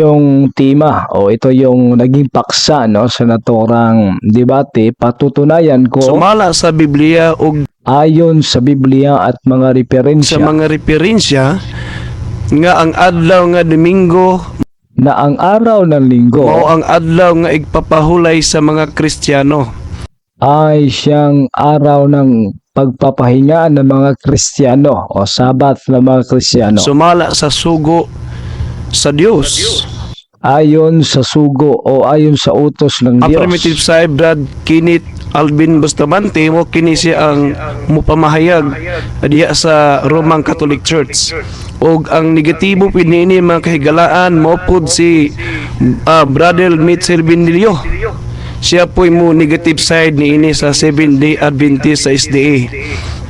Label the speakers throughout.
Speaker 1: Yung tema o ito yung naging paksa, no, sa naturang debate, patutunayan ko
Speaker 2: Sumala sa Biblia ug
Speaker 1: ayon sa Biblia at mga
Speaker 2: sa
Speaker 1: referensya
Speaker 2: mga referensya nga ang adlaw nga Domingo
Speaker 1: na ang araw ng linggo
Speaker 2: mao ang adlaw nga igpapahulay sa mga Kristiyano.
Speaker 1: Ay siyang araw ng pagpapahinga ng mga Kristiyano o Sabat ng mga Kristiyano.
Speaker 2: Sumala sa sugo sa Dios.
Speaker 1: Ayon sa sugo o ayon sa utos ng Diyos.
Speaker 2: Affirmative side, Brad Kinit Alvin Bustamante, mo kini siya ang mupamahayag diha sa Roman Catholic Church. Og ang negatibo pinini, mga kahigalaan, mo pud si Brother Mitchell Bindilio. Siya po'y mo negative side niini sa Seventh Day Adventist sa SDA.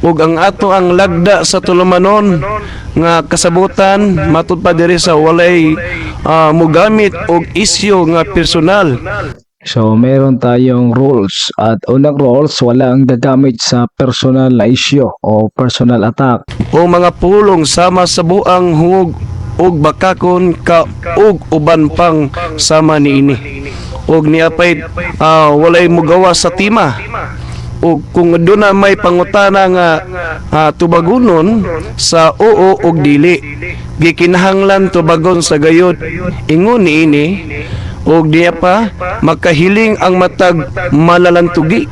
Speaker 2: Ug ang ato ang lagda sa tulumanon nga kasabutan matud pa diri sa walay mogamit og isyu nga personal.
Speaker 1: So, meron tayong rules. At unang rules, wala ang gagamit sa personal na issue o personal attack.
Speaker 2: O mga pulong sama sa buang, hungog ug bakakon ka ug uban pang sama niini. Ug niapay walay mogawa sa tema. Ug kung duna may pangutana nga tubagunon sa oo ug dili, gikinahanglan tubagon sa gayod ingon niini. Ug diya pa makahiling ang matag malalantugi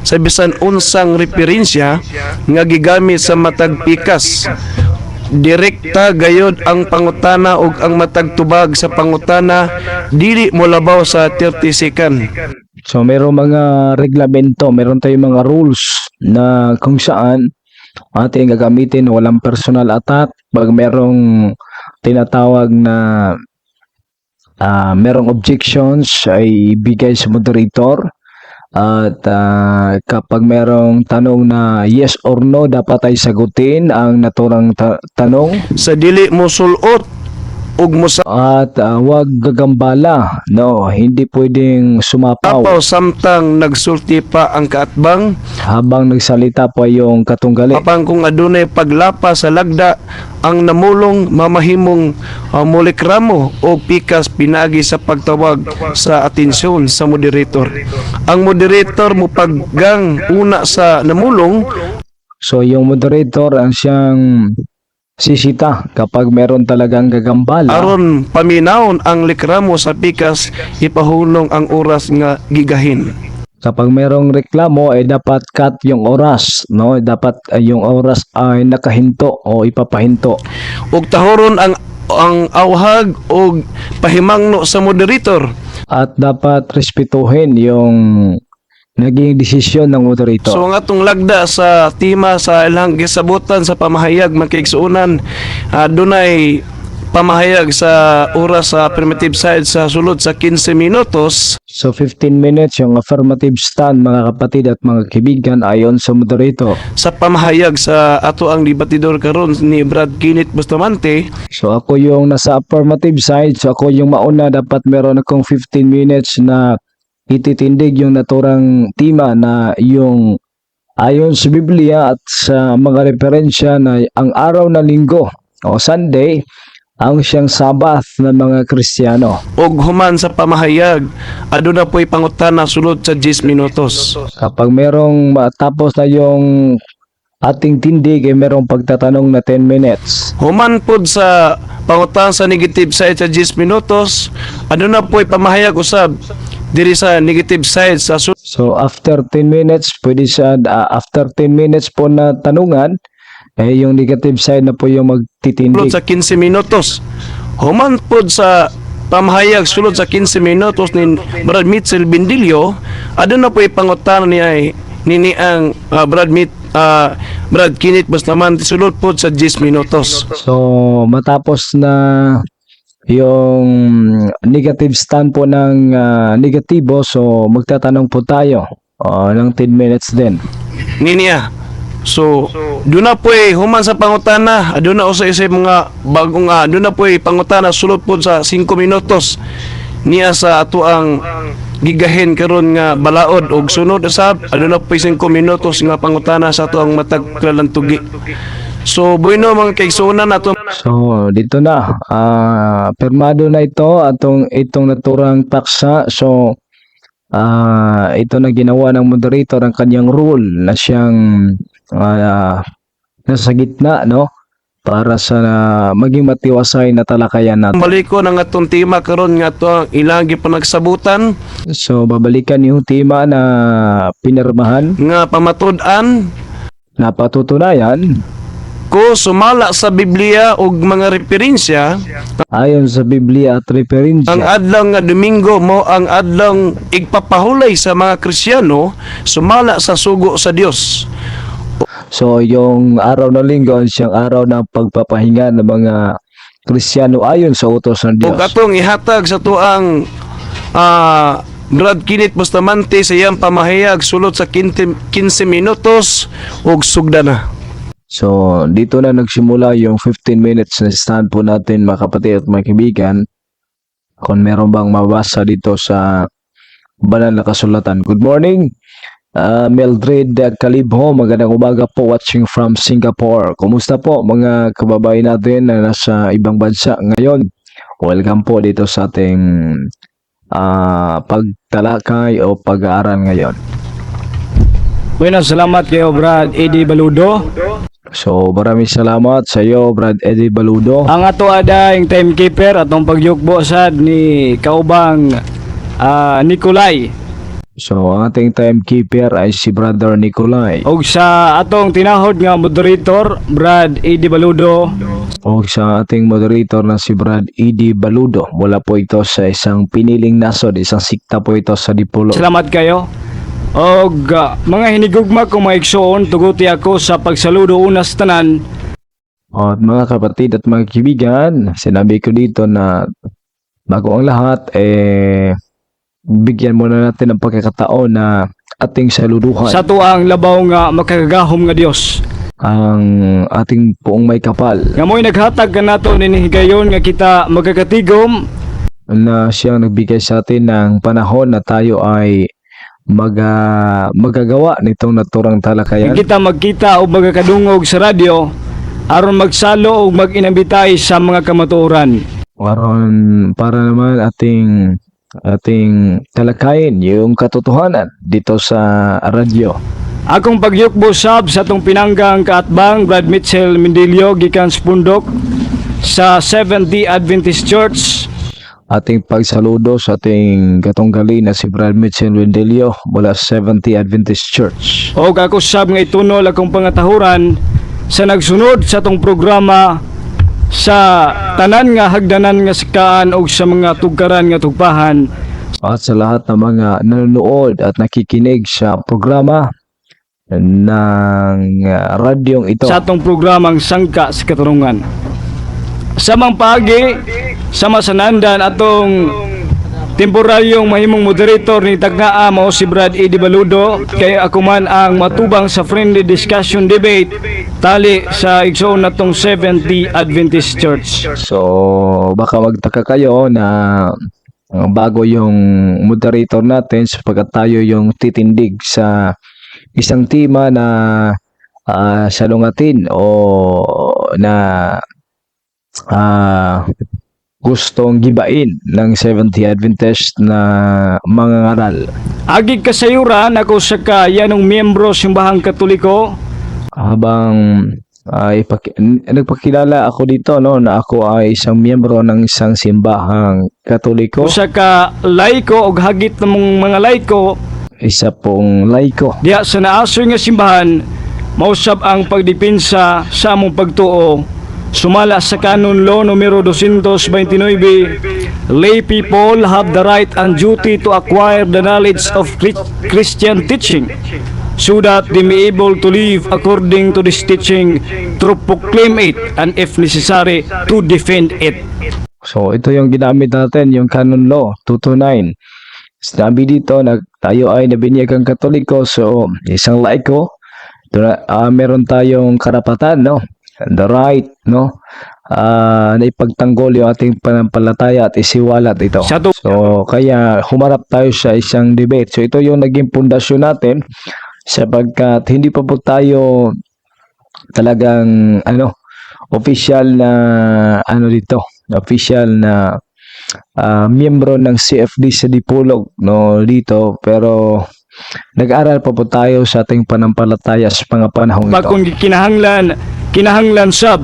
Speaker 2: sa bisan unsang referensya nga gigamit sa matag pikas. Direkta gayod ang pangutana ug ang matag tubag sa pangutana dili molabaw sa 30 second.
Speaker 1: So, meron mga reglamento, meron tayong mga rules na kung saan ating gagamitin, walang personal attack. Pag merong tinatawag na merong objections ay ibigay sa moderator at kapag merong tanong na yes or no, dapat ay sagutin ang naturang tanong.
Speaker 2: Sa dili mo sulot ug mosapaw
Speaker 1: At wag gagambala, no, hindi pwedeng sumapaw
Speaker 2: samtang nagsulti pa ang kaatbang.
Speaker 1: Habang nagsalita pa yung katunggali.
Speaker 2: Apan kung adunay paglapa sa lagda, ang namulong mamahimong moreklamo o pikas pinaagi sa pagtawag sa atensyon sa moderator. Ang moderator mopaggang una sa namulong.
Speaker 1: So yung moderator ang siyang sisita kapag meron talagang gagambala.
Speaker 2: Aron paminawon ang reklamo sa pikas, ipahulong ang oras nga gigahin.
Speaker 1: Kapag merong reklamo ay dapat cut yung oras, no? Dapat ay yung oras ay nakahinto o ipapahinto.
Speaker 2: Ug tahoron ang awhag og pahimangno sa moderator.
Speaker 1: At dapat respetuhin yung naging desisyon ng moderator.
Speaker 2: So ang atong lagda sa tema sa ilang gisabutan sa pamahayag, mga kaigsuonan, dunay pamahayag sa oras sa affirmative side sa sulod sa 15 minutos.
Speaker 1: So 15 minutes yung affirmative stand, mga kapatid at mga kaibigan, ayon sa moderator.
Speaker 2: Sa pamahayag sa ato ang debatidor karon ni Brad Kinit Bustamante.
Speaker 1: So ako yung nasa affirmative side, so ako yung mauna, dapat meron akong 15 minutes na ititindig yung naturang tema na yung ayon sa Biblia at sa mga referensya na ang araw ng linggo o Sunday ang siyang Sabath ng mga Kristiyano.
Speaker 2: Ug human sa pamahayag, aduna po'y pangutana sulod sa 10 minutos.
Speaker 1: Kapag merong matapos na yung ating tindig ay merong pagtatanong na 10 minutes.
Speaker 2: Human pod sa pangutana sa negative side sa 10 minutos, aduna po'y pamahayag usab diri sa negative side sa
Speaker 1: So after 10 minutes, pwede siya, after 10 minutes po na tanungan, eh yung negative side na po yung
Speaker 2: sulod
Speaker 1: magtitindig.
Speaker 2: sa 15 minutos. Human pod sa pamahayag sulod sa 15 minutos ni Brad Mitchell Bindilio, aduna po'y pangutana ni ay nini ang Brad Kinit Bustamante sulod pod sa 10 minutos.
Speaker 1: So matapos na yung negative stand po ng negatibo, so magtatanong po tayo ng 10 minutes din.
Speaker 2: Niya. So, duna po'y human sa pangutana, aduna usa isa mga bagong duna po'y pangutana sulod pod sa 5 minutos niya sa ato ang gigahin karon nga balaod. Og sunod usab, aduna po'y 5 minutos nga pangutana sa ato ang matag kalantugi. So bueno, mga kaigsuonan, ato
Speaker 1: So, dito na. Pirmado na ito atong itong naturang paksa. So, ito na ginawa ng moderator ang kanyang role na siyang nasa gitna, no? Para sa maging matiwasay na talakayan natin.
Speaker 2: Balikon ang atong tema karon nga ato ang ilang gipanagsabutan
Speaker 1: So, babalikan yung tema na pinirmahan,
Speaker 2: nga pamatud-an
Speaker 1: na patutunayan
Speaker 2: ko sumala sa Biblia ug mga referensya
Speaker 1: ayon sa Biblia at
Speaker 2: ang
Speaker 1: referensya.
Speaker 2: Adlaw nga Domingo mo ang adlaw igpapahulay sa mga Kristiyano sumala sa sugo sa Dios.
Speaker 1: So, yung araw ng Linggo ang siyang araw ng pagpapahinga ng mga Kristiyano ayon sa utos ng
Speaker 2: Ug
Speaker 1: Diyos.
Speaker 2: Atong ihatag sa tuang Brad Kinit Bustamante sa iyang pamahayag sulod sa 15 minutos ug sugda na.
Speaker 1: So, dito na nagsimula yung 15 minutes na stand po natin, mga kapatid at mga kaibigan. Kung meron bang mabasa dito sa banal na kasulatan. Good morning, Mildred Calibho, magandang umaga po, watching from Singapore. Kumusta po, mga kababayan natin na nasa ibang bansa ngayon? Welcome po dito sa ating pagtalakay o pag-aaral ngayon.
Speaker 3: Bueno, salamat kayo, Brad Eddie Baludo.
Speaker 1: So, maraming salamat sa iyo, Brad Eddie Baludo.
Speaker 3: Ang ato adayng timekeeper atong pagyukbo sad ni kaubang Nikolay.
Speaker 1: So, ang ating timekeeper ay si Brother Nikolay.
Speaker 3: Ug sa atong tinahod nga moderator, Brad Eddie Baludo.
Speaker 1: O sa ating moderator na si Brad Eddie Baludo. Mula po ito sa isang piniling nasod, isang sikta po ito sa Dipolog.
Speaker 3: Salamat kayo. Og mga hinigugma ko mga igsoon, tuguti ako sa pagsaludo una sa tanan
Speaker 1: At mga kapatid at mga kaibigan, sinabi ko dito na bago ang lahat, eh, bigyan muna natin ng pagkakataon na ating saluduhan
Speaker 3: sa tuang labaw nga makagagahom nga Dios
Speaker 1: ang ating Poong Maykapal
Speaker 3: nga mo'y naghatag kanato nining higayon nga kita magkakatigom
Speaker 1: na siyang nagbigay sa atin ng panahon na tayo ay magagawa nitong naturang talakayan.
Speaker 3: nga kita magkita o magkakadungog sa radyo aron magsalo o mag-inambitay sa mga kamatuoran.
Speaker 1: Aron para naman ating talakayin yung katotohanan dito sa radyo.
Speaker 3: Akong pagyukbo sab sa atong pinanggang kaatbang, Brad Mitchell Mendilio, gikan sa Pundok sa Seventh-day Adventist Church.
Speaker 1: Ating pagsaludo sa ating katunggali na si Brad Mitchell Wendelio mula sa Seventh-day Adventist Church.
Speaker 3: Og ako sab nga itunol akong pangatahuran sa nagsunod sa atong programa sa tanan nga hagdanan nga sikaan og sa mga tugkaran nga tugpahan.
Speaker 1: At sa lahat ng mga nanonood at nakikinig sa programa ng radyong ito.
Speaker 3: Sa atong programang Sangka sa Katarungan. Samang paagi sama sa nandan atong temporaryong mahimong moderator ni tagnaa mao si Brad Eddie Baludo, kay ako man ang matubang sa friendly discussion debate tali sa igsoon natong Seventh-day Adventist Church.
Speaker 1: So, baka magtaka kayo na bago yung moderator natin sapagkat tayo yung titindig sa isang tema na salungatin o na gustong gibain ng Seventh-day Adventist na mga ngaral.
Speaker 3: Agi kasayuran ako sa kayanong miyembro Simbahang Katoliko.
Speaker 1: Habang nagpakilala ako dito, no, na ako ay isang miyembro ng isang simbahang Katoliko,
Speaker 3: Usa ka laiko og hagit namong mga laiko
Speaker 1: isa pong laiko.
Speaker 3: Diha sa naasoy nga simbahan, mausab ang pagdepensa sa among pagtuo sumala sa Canon Law numero 229: lay people have the right and duty to acquire the knowledge of Christian teaching so that they may able to live according to this teaching, to proclaim it, and if necessary, to defend it.
Speaker 1: So ito yung ginamit natin, yung Canon Law 229. Sinabi dito na tayo ay nabinyagang Katoliko, so isang laiko, ito na, meron tayong karapatan, no? The right, no? Na ipagtanggol yung ating pananampalataya at isiwalat ito. So, kaya humarap tayo sa isang debate. So, ito yung naging pundasyon natin sapagkat hindi pa po tayo Talagang ano, official na ano dito, official na miyembro ng CFD sa Dipolog, no, dito, pero nag-aral pa po tayo sa ating panampalataya sa mga panahong
Speaker 3: Pa
Speaker 1: ito.
Speaker 3: kung kinahanglan, kinahanglan sab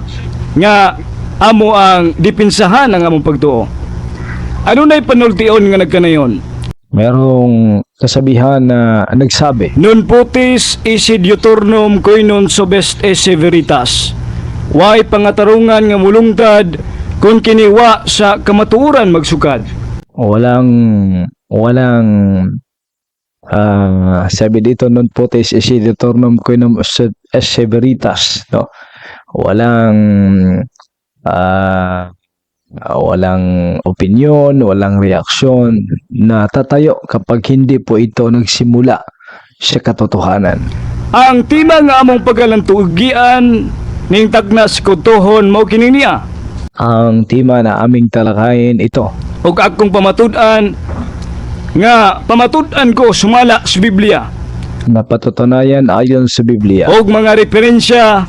Speaker 3: nga amo ang dipinsahan ang among pagtuo. Ano na'y panultion nga nagkanayon?
Speaker 1: Merong kasabihan na nagsabi,
Speaker 3: "Non potis esse diuturnum quae non subest esse veritas." Way pangatarungan nga mulungtad kung kini wa sa kamatuoran magsukad.
Speaker 1: Walang sabi dito, "Non potes esse diuturnum quae non esse veritas," no? Walang opinion, walang reaksyon na tatayo kapag hindi po ito nagsimula sa katotohanan.
Speaker 3: Ang tema nga among pagalantugian ning tagna sa kutohon mao kini niya.
Speaker 1: Ang tema na aming talakayin ito.
Speaker 3: Ug akong pamatud-an nga pamatud-an ko sumala sa Biblia
Speaker 1: napatutunayan ayon sa Biblia
Speaker 3: ug mga referensya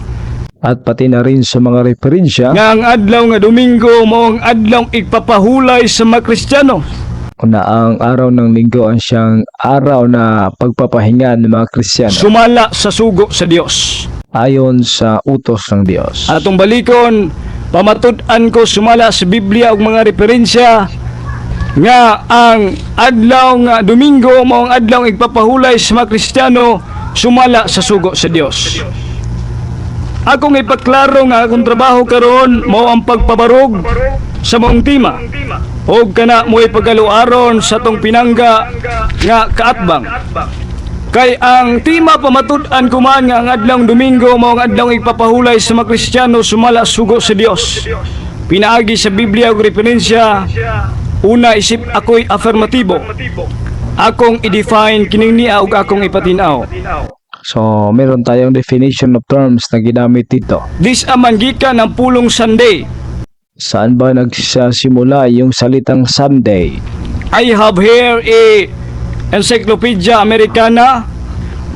Speaker 1: at pati na rin sa mga referensya
Speaker 3: nga ang adlaw nga Domingo mao ang adlaw igpapahulay sa mga Kristiyano
Speaker 1: na ang araw ng linggo ang siyang araw na pagpapahinga ng mga Kristiyano
Speaker 3: sumala sa sugo sa Dios.
Speaker 1: Ayon sa utos ng Diyos.
Speaker 3: Atong balikon, pamatud-an ko sumala sa Biblia ug mga referensya nga ang adlaw nga Domingo mao ang adlaw igpapahulay sa mga Kristiyano sumala sa sugo sa Dios. Akong ipaklaro nga akong trabaho karon mao ang pagpabarog sa maong tema ug kana mo'y pagaluaron sa tong pinangga nga kaatbang. Kay ang tema, pamatud-an ko man nga ang adlawng Domingo mao ang adlawng igpapahulay sa mga Kristiyano sumala sugo sa Dios pinaagi sa Biblia ug referensya. Una, isip ako'y affirmatibo, akong i-define kining niya ug akong ipatin-aw.
Speaker 1: So, meron tayong definition of terms na ginamit dito.
Speaker 3: Dis-a man gikan ang pulong Sunday?
Speaker 1: Saan ba nagsisimula yung salitang Sunday?
Speaker 3: I have here a Encyclopedia Americana,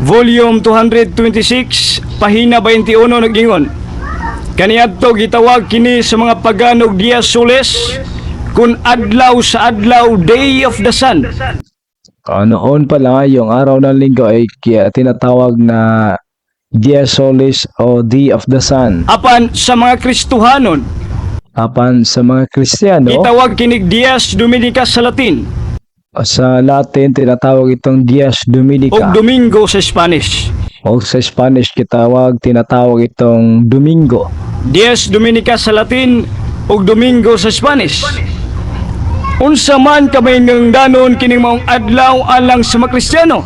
Speaker 3: volume 226, pahina 21, nag-ingon. Kaniadto gitawag kini sa mga paganog Dies Solis, kun adlaw sa adlaw, day of the sun.
Speaker 1: Noon pala, yung araw ng linggo ay tinatawag na Dies Solis o Day of the Sun.
Speaker 3: Apan sa mga Kristohanon,
Speaker 1: Apan sa mga Kristiyano,
Speaker 3: gitawag kinig Dies Dominicus sa Latin
Speaker 1: sa Latin, tinatawag itong Dies
Speaker 3: ug
Speaker 1: Dominica.
Speaker 3: Domingo sa Spanish.
Speaker 1: O sa Spanish, tinatawag itong Domingo.
Speaker 3: Dies Dominicus sa Latin ug Domingo sa Spanish. Unsa man kahinungdanon kining maong adlaw alang sa mga Kristiyano?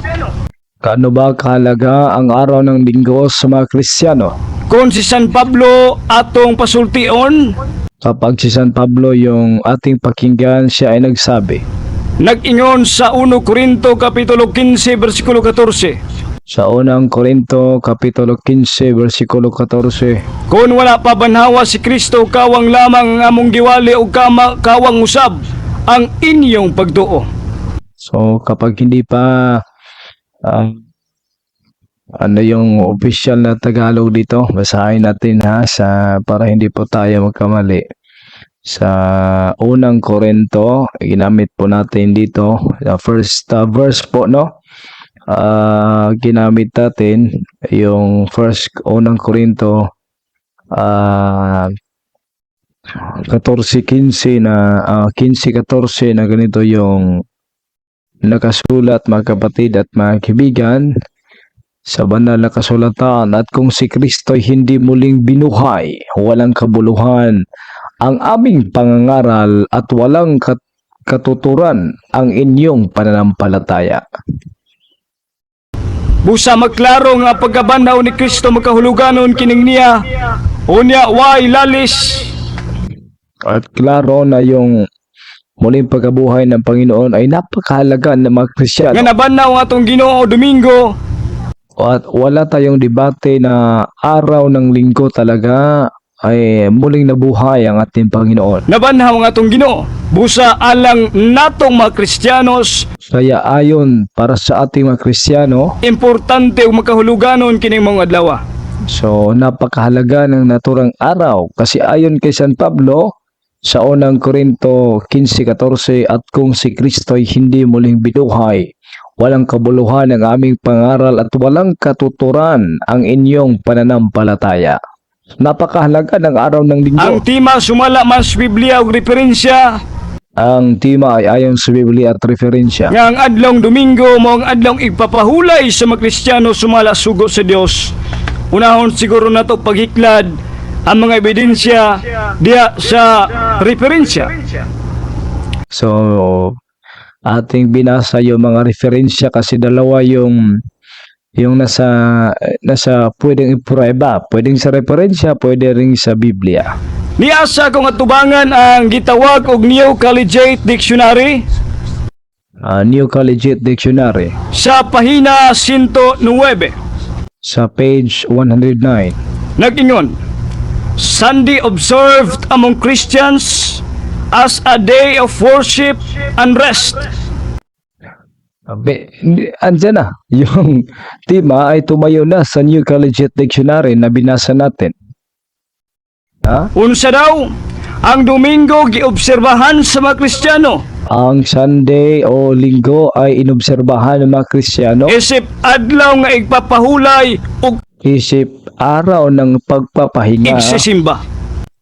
Speaker 1: Kaano ba kahalaga ang araw ng linggo sa mga Kristiyano?
Speaker 3: Kung si San Pablo atong pasultion,
Speaker 1: Kapag si San Pablo yung ating pakinggan, siya ay nagsabi
Speaker 3: nag-ingon sa 1 Korinto kapitulo 15 bersikulo 14.
Speaker 1: Sa Unang Korinto, Kapitulo 15, versikulo 14,
Speaker 3: "Kung wala pa banhawa si Kristo, kawang lamang ang among giwali ug kawang usab ang inyong pagtuo."
Speaker 1: So kapag hindi pa ano yung official na Tagalog dito? Basahin natin ha, sa para hindi po tayo magkamali. Sa Unang Korinto, ginamit po natin dito, the first verse po, no? Ginamit natin yung first Unang Korinto 14:15 na 15:14 na ganito yung nakasulat, mga kapatid at mga kaibigan, sa banal na kasulatan: "At kung si Kristo'y hindi muling binuhay, walang kabuluhan ang aming pangangaral at walang katuturan ang inyong pananampalataya."
Speaker 3: Busa maklaro nga pagkabanhaw ni Kristo makahuluganon kining niya. Unya way lalis.
Speaker 1: At klaro na yung muling pagkabuhay ng Panginoon ay napakahalaga ng mga Kristiyano.
Speaker 3: Nga nabanhaw ang atong Ginoo Domingo.
Speaker 1: At wala tayong debate na araw ng linggo talaga ay muling nabuhay ang ating Panginoon.
Speaker 3: Nabanhaw ang atong Ginoo. Busa alang natong mga Kristiyanos,
Speaker 1: Kaya ayon para sa ating mga Kristiyano,
Speaker 3: importante ug makahuluganon kining mga adlaw.
Speaker 1: So, napakahalaga ng naturang araw kasi ayon kay San Pablo sa Unang Korinto 15:14, "At kung si Kristo'y hindi muling binuhay, walang kabuluhan ang aming pangaral at walang katuturan ang inyong pananampalataya." Napakahalaga ng araw ng linggo.
Speaker 3: Ang tema sumala man sa Biblia ug referensya
Speaker 1: Ang tema ay ayon sa Biblia at referensya
Speaker 3: nga ang adlong Domingo mao ang adlong igpapahulay sa mga Kristiyano sumala sugo sa Dios. Unahon siguro nato paghiklad ang mga ebidensya diha sa referensya.
Speaker 1: So, ating binasa yung mga referensya kasi dalawa yung nasa pwedeng iprueba, pwedeng sa referensya, pwede rin sa Biblia.
Speaker 3: Niasa kong atubangan ang gitawag og New Collegiate Dictionary
Speaker 1: New Collegiate Dictionary
Speaker 3: sa pahina 109.
Speaker 1: Sa page 109.
Speaker 3: Nag-ingon, "Sunday observed among Christians as a day of worship and rest."
Speaker 1: Andyan na. Yung tema ay tumayo na sa New Collegiate Dictionary na binasa natin. Ha?
Speaker 3: Unsa daw? Ang Domingo giobserbahan sa mga Kristiyano
Speaker 1: Ang Sunday o Linggo ay inobserbahan ng mga Kristiyano
Speaker 3: isip adlaw nga igpapahulay ug
Speaker 1: isip araw ng pagpapahinga
Speaker 3: igsisimba.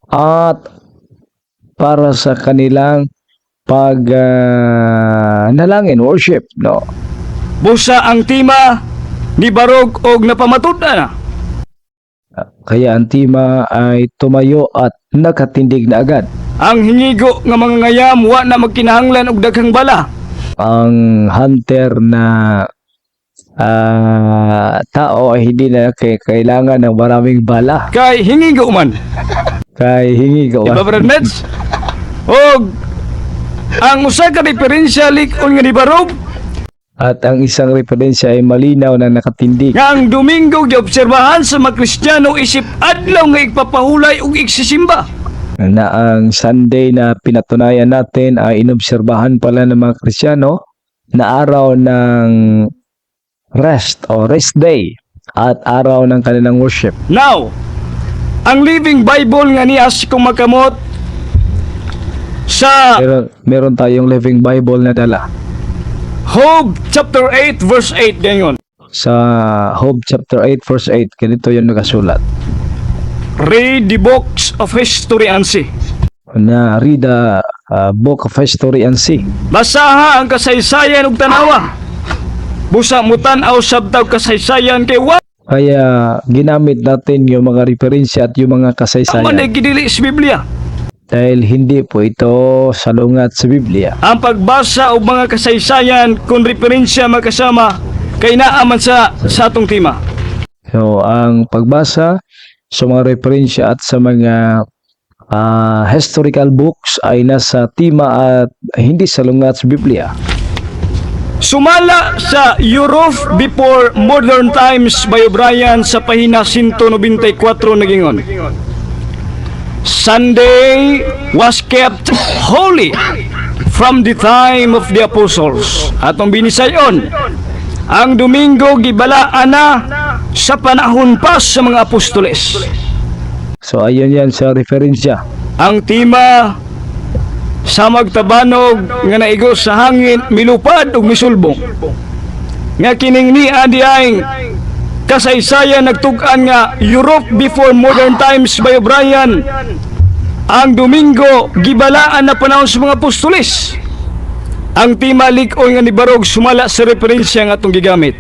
Speaker 1: At para sa kanilang pag nalangin, worship, no?
Speaker 3: Busa ang tema nibarog og napamatud-an na.
Speaker 1: Kaya ang tema ay tumayo at nakatindig na agad.
Speaker 3: Ang hingigo nga mga ngayam wa na magkinahanglan og daghang bala.
Speaker 1: Ang hunter na tao ay hindi na kailangan ng maraming bala
Speaker 3: Kay hingigo man.
Speaker 1: Kay hingigo.
Speaker 3: Di ba, Brad Meds? Og ang usa ka referensya lig-on nga nibarog
Speaker 1: At ang isang referensya ay malinaw na nakatindig
Speaker 3: nga ang Domingo giobserbahan sa mga Kristiyano isip adlaw nga igpapahulay ug igsisimba.
Speaker 1: Na ang Sunday na pinatunayan natin ay inobserbahan pala ng mga Kristiyano na araw ng rest o rest day at araw ng kanilang worship.
Speaker 3: Now, ang Living Bible nga nias kung makamot sa
Speaker 1: Meron tayong Living Bible na dala.
Speaker 3: Job chapter 8 verse 8 gayon.
Speaker 1: Sa Job chapter 8 verse 8, ganito yung nakasulat.
Speaker 3: "Read the books of history and see."
Speaker 1: Na "Read the book of history and see."
Speaker 3: Basaha ang kasaysayan ug tanawa. Busa mutan-aw sabtag kasaysayan kay wa
Speaker 1: Kaya ginamit natin yung mga referensya at yung mga
Speaker 3: man ay
Speaker 1: kasaysayan
Speaker 3: gidili sa Biblia.
Speaker 1: Dahil hindi po ito salungat sa Biblia.
Speaker 3: Ang pagbasa og mga kasaysayan kung referensya makasama kay naa man sa atong tema.
Speaker 1: So, ang pagbasa sa mga referensya at sa mga historical books ay nasa tema at hindi salungat sa Biblia.
Speaker 3: Sumala sa Europe Before Modern Times by O'Brien sa pahina 194, nagingon, "Sunday was kept holy from the time of the apostles." Atong binisayon, ang Domingo gibalaan na sa panahon pa sa mga apostoles.
Speaker 1: So, ayun yan sa referensya.
Speaker 3: Ang tema sa magtabanog nga naigo sa hangin, milupad ug misulbong. Nga kining niya diayng kasaysayan nagtug-an nga Europe Before Modern Times by O'Brien, ang Domingo gibalaan na panahon sa mga apostoles. Ang tema lig-on nga nibarog sumala sa referensya nga atong gigamit.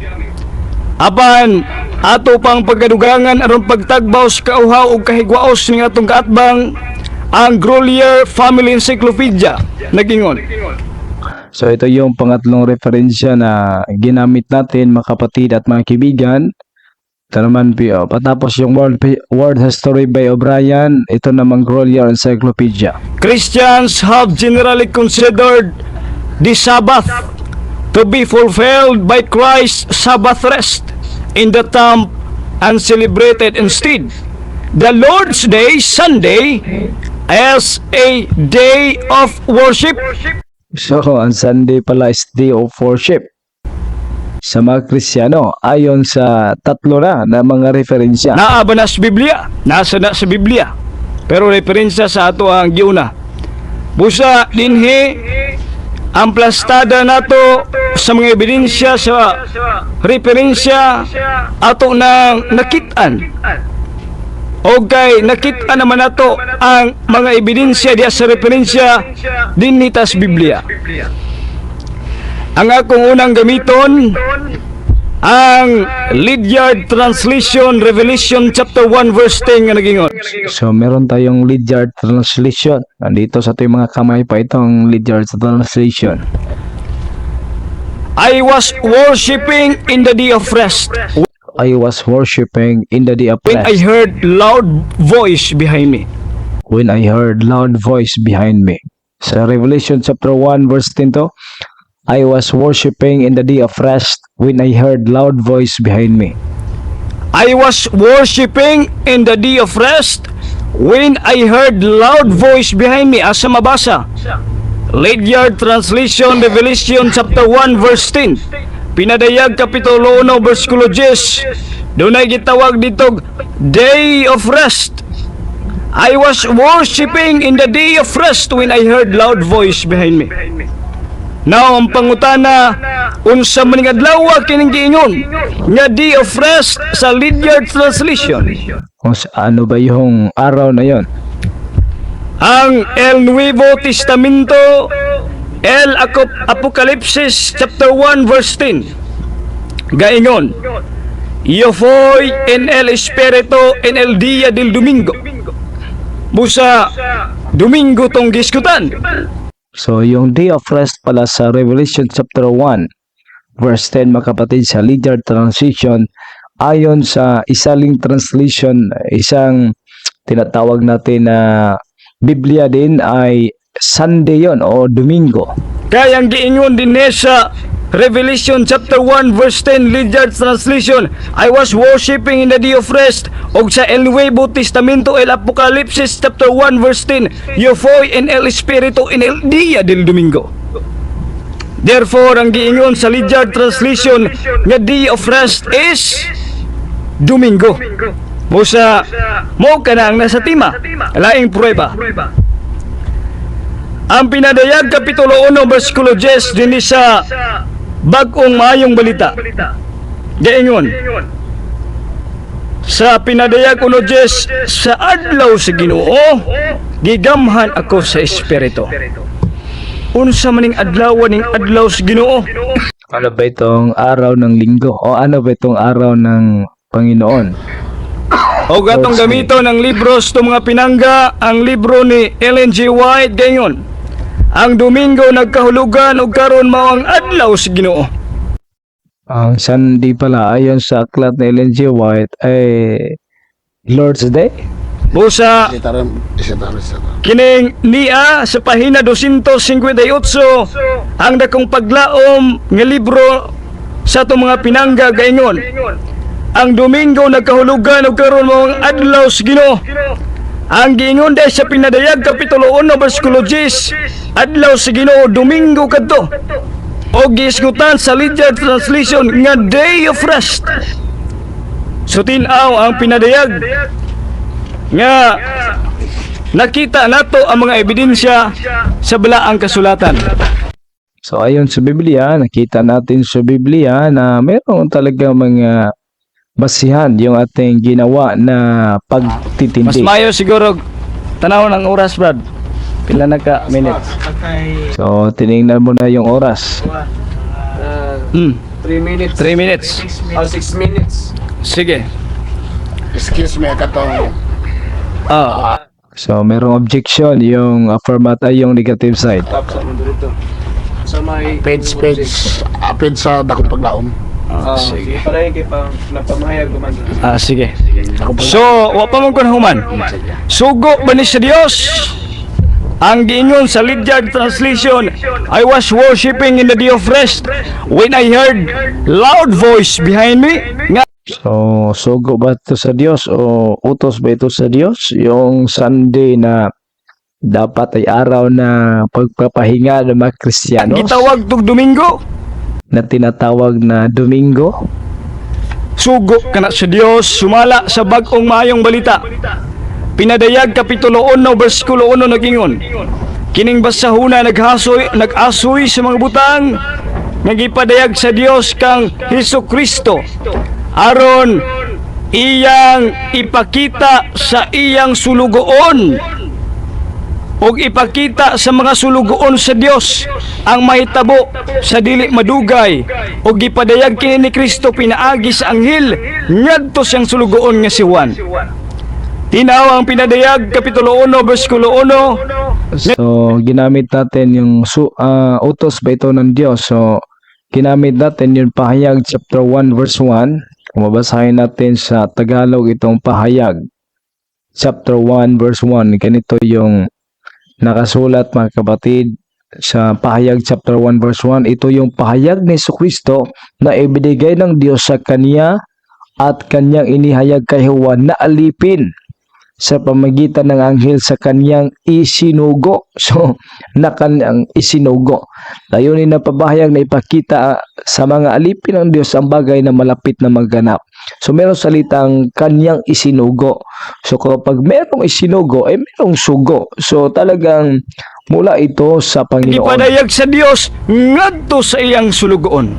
Speaker 3: Apan ato pang pagkadugangan aron pagtagbaw sa kauhaw ug kahigwaos ning atong kaatbang, ang Grolier Family Encyclopedia nagingon.
Speaker 1: So, ito yung pangatlong referensya na ginamit natin, mga kapatid at mga kaibigan. Ito naman, po, patapos yung World History by O'Brien, ito namang Grolier Encyclopedia.
Speaker 3: "Christians have generally considered the Sabbath to be fulfilled by Christ's Sabbath rest in the tomb and celebrated instead the Lord's Day, Sunday, as a day of worship."
Speaker 1: So, ang Sunday pala is day of worship. Sa mga Kristiyano ayon sa tatlo na na mga referensya.
Speaker 3: Naa ba na sa Biblia? Nasa na sa Biblia. Pero referensya sa ato ang giuna. Busa dinhi ang plastada nato sa mga ebidensya sa referensya ato nang nakit-an. O kay nakit-an naman nato ang mga ebidensya diya sa referensya dinhi tas Biblia. Ang akong unang gamiton, ang Lydiard Translation, Revelation chapter 1 verse 10 nga nagingon.
Speaker 1: So meron tayong Lydiard Translation. Nandito sa ating mga kamay pa itong Lydiard Translation.
Speaker 3: I was worshiping in the day of rest
Speaker 1: I was worshiping in the day of
Speaker 3: when I
Speaker 1: rest
Speaker 3: heard loud voice behind me.
Speaker 1: When I heard loud voice behind me. Sa Revelation chapter 1 verse 10 to, I was worshiping in the day of rest when I heard loud voice behind me.
Speaker 3: I was worshiping in the day of rest when I heard loud voice behind me. Asa mabasa? Lydiard Translation, Revelation chapter 1 verse 10. Pinadayag kapitulo 1 versikulo 10. Dunay gitawag dito day of rest. I was worshiping in the day of rest when I heard loud voice behind me. Now, ang pangutana, unsa man ning adlaw kining giingon nga day of rest sa Lydiard Translation?
Speaker 1: Kung ano ba yung araw na yon?
Speaker 3: Ang El Nuevo Testamento, El Apocalipsis chapter 1 verse 10. Gaingon, "Yo fui en el Espíritu en el día del domingo." Busa, Domingo tong giskutan.
Speaker 1: So yung day of rest pala sa Revelation chapter 1 verse 10, mga kapatid, sa Lydiard Translation, ayon sa isaling translation, isang tinatawag natin na Biblia din, ay Sunday yon o Domingo.
Speaker 3: Kaya ang giingon din sa Revelation chapter 1 verse 10 Lydiard Translation, "I was worshiping in the day of rest," og sa El Nuevo Testamento, El Apocalipsis chapter 1 verse 10, "Yo fui en el Espíritu en el día del domingo." Therefore, ang giingon sa Lydiard Translation nga day of rest is Domingo. Busa mo kana ang nasa tema. Laing pruweba. Ang Pinadayag kapitulo 1 versikulo 10 dinhi sa Bag-ong Maayong Balita. Gaingon sa Pinadayag 1:10, "Sa adlaw sa Ginoo, gigamhan ako sa Espiritu." Unsa maning adlaw ning adlaw sa Ginoo?
Speaker 1: Ano ba itong araw ng linggo o ano ba itong araw ng Panginoon?
Speaker 3: O atong gamito ng libro sa mga pinangga, ang libro ni Ellen G. White, gaingon, ang Domingo nagkahulugan og karon mao ang adlaw sa Ginoo.
Speaker 1: Ang Sunday pala ayon sa aklat ni Ellen G. White ay Lord's Day.
Speaker 3: Busa kining niya sa pahina 258 ang Dakong Paglaom nga libro sa atong mga pinangga, gaingon, ang Domingo nagkahulugan og karon mao ang adlaw sa Ginoo. Ang giingon dahil sa Pinadayag kapitulo 1 versikulo 10, adlaw sa Ginoo Domingo kadto. O giisgutan sa Lydiard Translation nga day of rest. So tin-aw ang Pinadayag nga nakita nato ang mga ebidensya sa balaang kasulatan.
Speaker 1: So ayon sa Biblia, nakita natin sa Biblia na meron talaga mga basihan yung ating ginawa na
Speaker 3: Mas
Speaker 1: pagtitindi.
Speaker 3: Mayo siguro tanaw ng oras, Brad. Pila na ka minutes?
Speaker 1: So tiningnan mo na yung oras.
Speaker 4: 3 minutes.
Speaker 3: 3 minutes.
Speaker 4: Oh, 6 minutes.
Speaker 3: Sige.
Speaker 5: Excuse me, katong
Speaker 1: So merong objection yung affirmative ay yung negative side.
Speaker 4: Top sa mundo dito. Sa may
Speaker 5: Page page page sa Dakong Paglaom.
Speaker 4: Ah,
Speaker 3: Sige.
Speaker 4: sige. Para kay pang napamahayag duman.
Speaker 3: Ah, sige. So, wa pa man kon human. Sugo ba ni sa Dios? Ang giingon sa Lydiard Translation, "I was worshiping in the day of rest when I heard loud voice behind me." Nga
Speaker 1: So sugo ba ito sa Diyos o utos ba ito sa Diyos? Yung Sunday na dapat ay araw na pagpapahinga ng mga Kristiyanos.
Speaker 3: Gitawag tug Domingo.
Speaker 1: na tinatawag na Domingo?
Speaker 3: Sugo kana sa Dios sumala sa bag-ong maayong balita. Pinadayag kapitulo 1 bersikulo 1 nagingon. Kining basahuna naghasoy nag-asoy sa mga butang nga gipadayag sa Dios kang Hesus Kristo aron iyang ipakita sa iyang sulugoon ug ipakita sa mga sulugoon sa Dios ang mahitabo sa dili madugay ug gipadayag kini ni Kristo pinaagi sa anghel ngadto siyang sulugoon nga si Juan. Tinaw ang Pinadayag kapitulo 1 bersikulo 1.
Speaker 1: So, ginamit natin yung utos ba ito ng Diyos? So, ginamit natin yung Pahayag chapter 1 verse 1. Kung mabasahin natin sa Tagalog itong Pahayag chapter 1 verse 1. Ganito yung nakasulat, mga kapatid, sa Pahayag chapter 1 verse 1. Ito yung pahayag ni Kristo na ibinigay ng Diyos sa kanya at kanyang inihayag kay Juan na alipin sa pamagitan ng anghel sa kanyang isinugo. So, na kanyang isinugo. Layunin na pabahayag na ipakita sa mga alipin ng Diyos ang bagay na malapit na maganap. So, meron salitang kanyang isinugo. So, kapag merong isinugo, ay merong sugo. So, talagang mula ito sa Panginoon.
Speaker 3: Gipadayag sa Dios ngadto sa iyang sulugoon.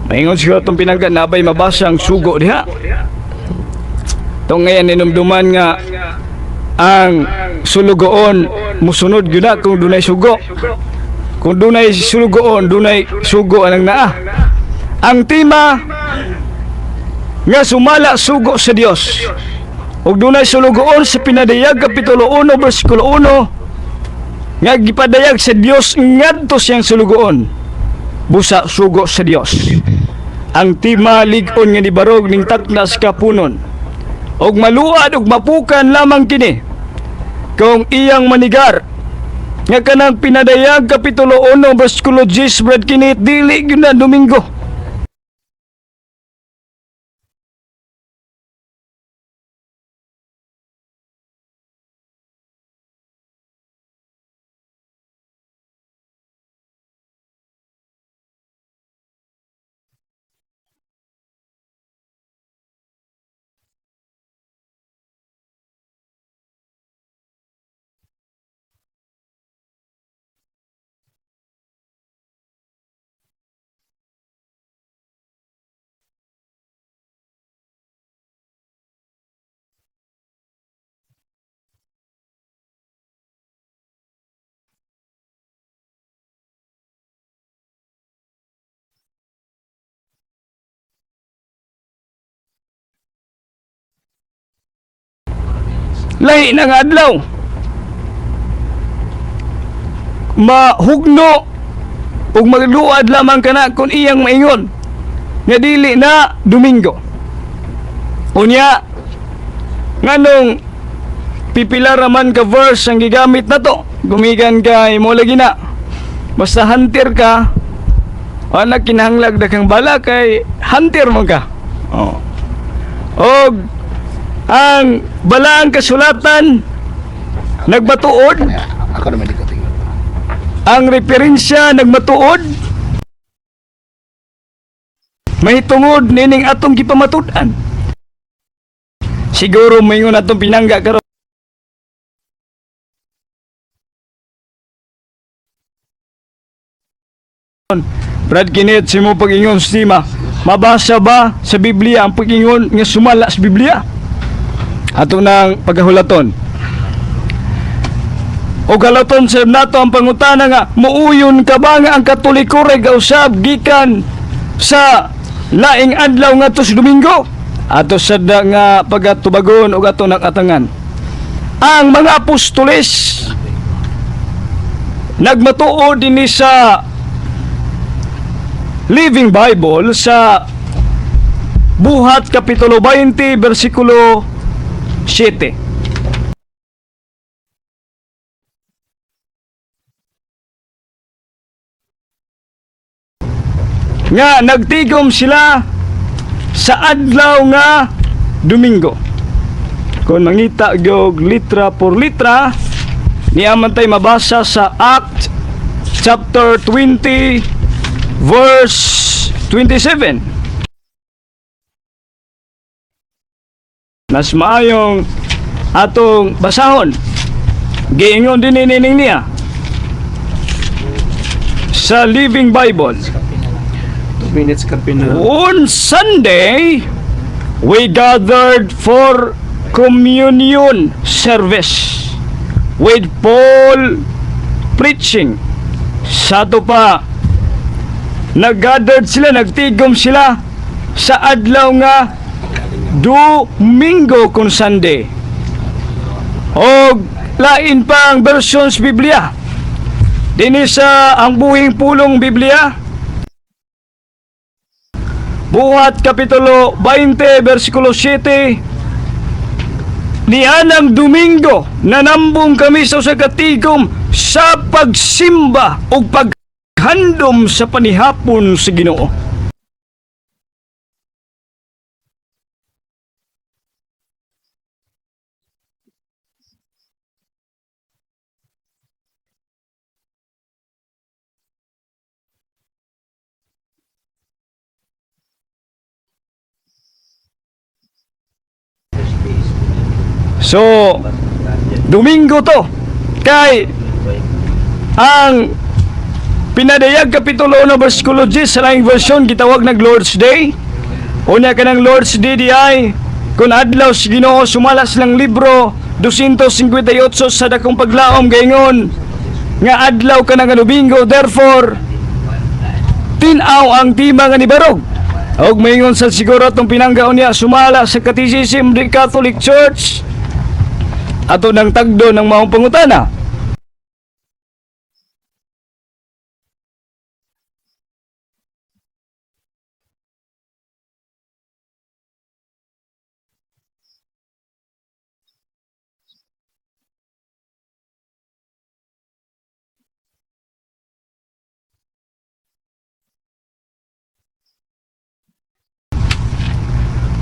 Speaker 3: Maingon siguro itong pinangga nabay mabasa ang sugo diha. Itong ngayon ninumduman nga ang sulugoon musunod gyud na kung dunay sugo. Kung dunay sulugoon, dunay sugo anang naa. Ang tema nga sumala sugo sa Dios. Ug dunay sulugoon sa Pinadayag kapitulo 1 bersikulo 1 nga gipadayag sa Dios ngadto siyang sulugoon. Busa sugo sa Dios. Ang tema lig-on nga nibarog ning taknas kapunon. Og maluad og mapukan lamang kini kung iyang manigar nga kanang Pinadayag kapitulo 1 bersikulo 10, Brad Kinit, dili gyud na Domingo. Lahi na nga adlaw. Mahugno ug magluad lamang kana kung iyang maingon nga dili na Domingo. Unya, nganong pipila raman ka verse ang gigamit na to, gumikan kay mo lagi na basta hunter ka, wala kinahanglag daghang bala kay hunter man ka. Oh. Og ang balaang kasulatan nagmatuod,
Speaker 5: Ako naman di ko tingnan.
Speaker 3: Ang referensya nagmatuod mahitungod nining atong gipamatud-an. Siguro maingon atong pinangga karon, Brad Kenneth, sa imo pag-ingon sa tema, mabasa ba sa Biblia ang pag-ingon nga sumala sa Biblia? Ato nang paghahulaton. O galaton sa nato ang pangutana nga muuyon ka ba nga ang Katoliko ray gausab gikan sa laing adlaw ngadto sa Domingo? Ato sad nga pagatubagon og ato nang atangan. Ang mga apostoles nagmatuod dinhi sa Living Bible sa Buhat Kapitulo 20 versikulo 7. Nga nagtigom sila sa adlaw nga Domingo. Kung mangita gyud litra por litra, niya man tay mabasa sa Act chapter 20 verse 27. Mas maayong atong basahon. Giingon din nining niya sa Living Bible.
Speaker 4: 2 minutes kape na.
Speaker 3: On Sunday, we gathered for communion service with Paul preaching. Sa ato pa, nag-gathered sila, nagtigom sila sa adlaw nga Domingo kung Sunday. Og lain pa ang versions Biblia. Dinhi sa Ang Buhing Pulong Biblia, Buhat Kapitulo 20, versikulo 7, Nianang Domingo, nanambong kami sa usa ka tigom sa pagsimba ug paghandom sa panihapon sa Ginoo. So, Domingo to. Kay ang Pinadayag Kapitulo 1 versikulo 10 sa laing version gitawag nag Lord's Day. Unya kanang Lord's Day di ay kung adlaw sa Ginoo sumala silang libro 258 sa dakong paglaom gaingon nga adlaw ka nga Domingo, therefore tin-aw ang tema nga nibarog. Og maingon sa siguro atong pinanggaon niya sumala sa Catechism the Catholic Church ato ng tagdo ng maong pangutana.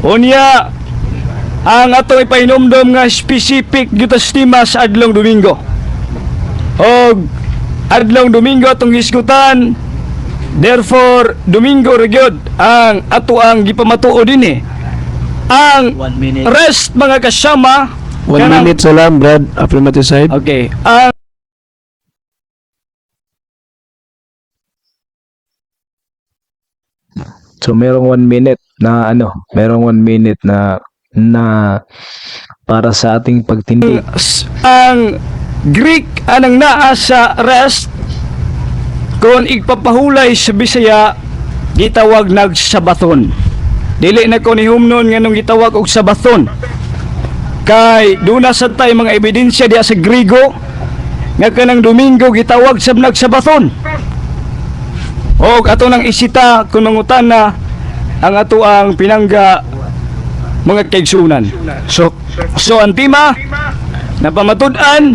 Speaker 3: Unya, ang atong ipahinomdom nga specific gyud sa tema sa adlong Domingo. Og adlong Domingo atong hisgutan, therefore Domingo ra gyud ang ato ang gipamatuo dinhi. Ang rest, mga kasama,
Speaker 4: 1 minute sa lang, Brad. Affirmative side.
Speaker 3: Okay, ang
Speaker 1: So merong 1 minute na ano, merong 1 minute na na para sa ating pagtindig.
Speaker 3: Ang Greek anang naa sa rest, kung igpapahulay sa Bisaya gitawag nagsabaton. Dili na ko nihumnon nganong gitawag og sabaton. Kay duna sad tay mga ebidensya diha sa Grigo nga kanang Domingo gitawag sab nagsabaton. Og ato nang isita kung mangutana ang ato ang pinangga, mga kaigsunan. So ang tema napamatud-an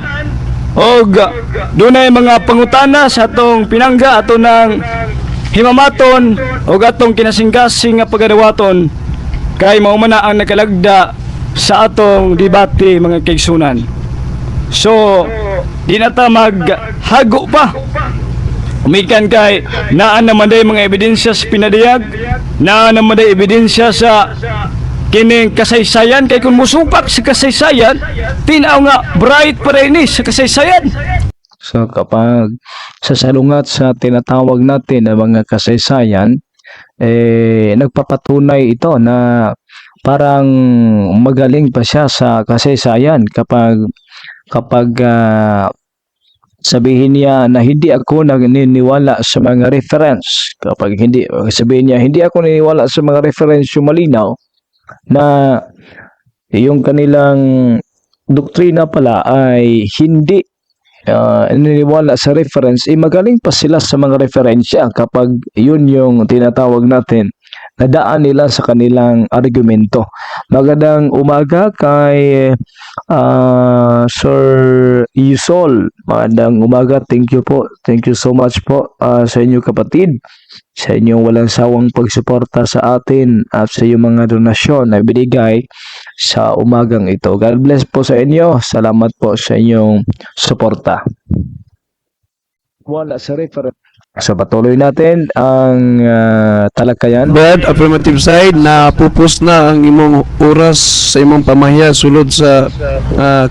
Speaker 3: og dunay mga pangutana sa atong pinangga, ato ng himamaton og atong kinasingkasing nga pagadawaton kay mao man na ang nakalagda sa atong debate, mga kaigsunan. So di na ta maghago pa. Umikan kay naan naman day mga ebidensya sa Pinadayag, naan naman day ebidensya sa kining kasaysayan, kay kung musupak sa kasaysayan, tinaw nga bright pa rin ni sa kasaysayan.
Speaker 1: So kapag sa salungat sa tinatawag natin na mga kasaysayan, eh, nagpapatunay ito na parang magaling pa siya sa kasaysayan kapag kapag sabihin niya na hindi ako naniniwala sa mga reference. Kapag hindi sabihin niya hindi ako naniniwala sa mga reference, yung malinaw na yung kanilang doktrina pala ay hindi naniniwala sa reference, eh magaling pa sila sa mga referensya kapag yun yung tinatawag natin na daan nila sa kanilang argumento. Magandang umaga kay Sir Yusol. Magandang umaga. Thank you po. Thank you so much po sa inyo, kapatid, sa inyong walang sawang pagsuporta sa atin at sa iyong mga donasyon na binigay sa umagang ito. God bless po sa inyo. Salamat po sa inyong suporta. Wala sa reference. So patuloy natin ang talakayan.
Speaker 4: Brad, affirmative side, na pupos na ang imong oras sa imong pamahayag sulod sa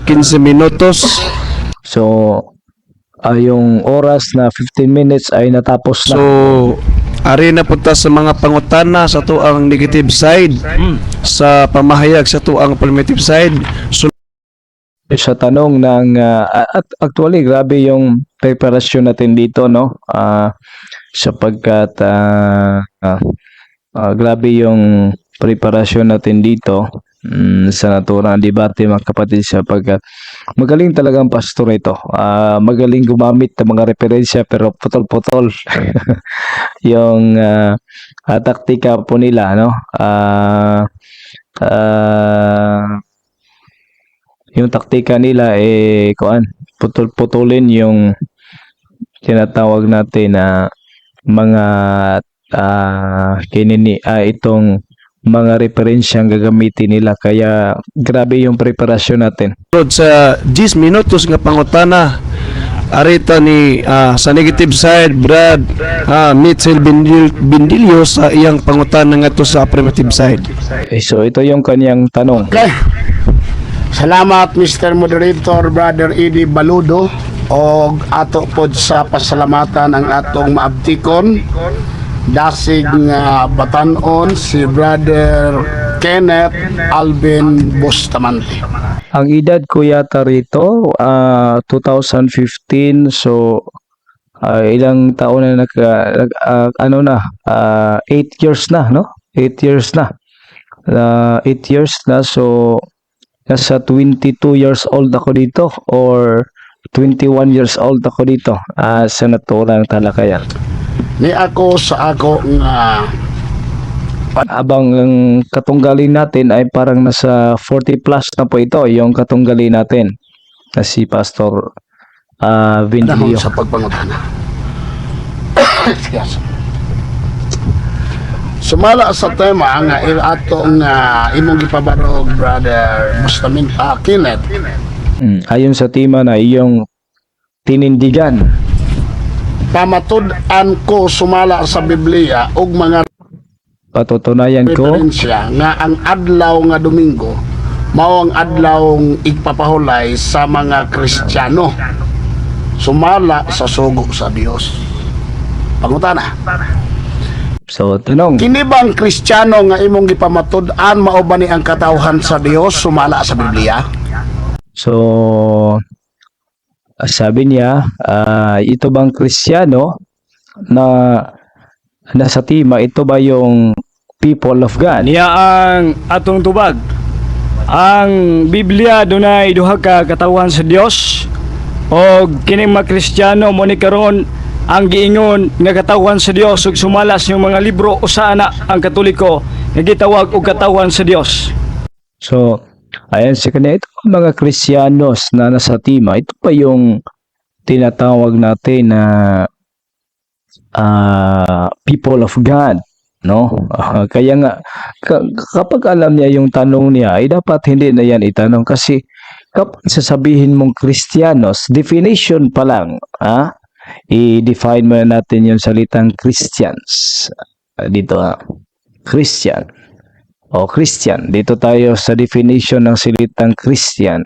Speaker 4: 15 minutos.
Speaker 1: So yung oras na 15 minutes ay natapos na.
Speaker 4: So, ari na punta sa mga pangutana sa to ang negative side sa pamahayag sa to ang affirmative side. So,
Speaker 1: Sa tanong ng at actually grabe yung preparasyon natin dito, no, sapagkat grabe yung preparasyon natin dito sa naturang debate, mga kapatid, sapagkat magaling talagang pastor ito. Magaling gumamit ng mga referensya pero putol-putol yung taktika po nila, no, yung taktika nila eh kuan, putol-putulin yung tinatawag natin na mga kinini itong mga referensyang gagamitin nila, kaya grabe yung preparasyon natin.
Speaker 4: Sulod sa 10 minutos nga pangutana, arita ni sa negative side, Brad Mitchell Bindilio sa iyang pangutana ngadto sa affirmative side.
Speaker 1: Eh, so ito yung kanyang tanong.
Speaker 5: Okay. Salamat, Mr. Moderator, Brother Eddie Baludo, og ato pod sa pasalamatan ang atong maabtikon dasig nga batanon, si Brother Kenneth Alvin Bustamante.
Speaker 1: Ang edad ko yata rito, 2015, so ilang taon na ano na, 8 years na, no? 8 years na. 8 years na, so nasa 22 years old ako dito or 21 years old ako dito sa naturang talakayan.
Speaker 5: Ni ako sa ako nga
Speaker 1: Abang ang katunggali natin ay parang nasa 40 plus na po ito, yung katunggali natin na si Pastor
Speaker 5: panahon
Speaker 1: Vindilio.
Speaker 5: Sa pagpangutana. Yes. Sumala sa tema nga ato nga imong gipabarog, Brother Bustamin, Kenneth.
Speaker 1: Ayon sa tema na iyong tinindigan.
Speaker 5: Pamatud-an ko sumala sa Biblia ug mga
Speaker 1: Patutunayan ko
Speaker 5: referensya nga ang adlaw nga Domingo mao ang adlaw igpapahulay sa mga Kristiyano sumala sa sugo sa Dios. Pangutana.
Speaker 1: So tanong.
Speaker 5: Kini bang Kristiyano nga imong gipamatud-an, mao ba ni ang katawhan sa Dios sumala sa Biblia?
Speaker 1: So sabi niya, ito bang Kristiyano na nasa tema, ito ba yung people of God?
Speaker 3: Niya ang atong tubag. Ang Biblia dunay duha ka katawhan sa Dios og kining mga Kristiyano mo ni karon ang giingon nga katawhan sa Dios ug sumala sa inyong mga libro usa na ang Katoliko nga gitawag og katawhan sa Dios.
Speaker 1: So, ayan sa kanya, ito ang mga Kristiyanos na nasa tema, ito pa yung tinatawag natin na people of God, no? Kaya nga, kapag alam niya yung tanong niya, ay dapat hindi na yan itanong kasi kapag sasabihin mong Kristiyanos, definition pa lang, i-define muna natin yung salitang Christians. Dito, Christian o Christian. Dito tayo sa definition ng salitang Christian.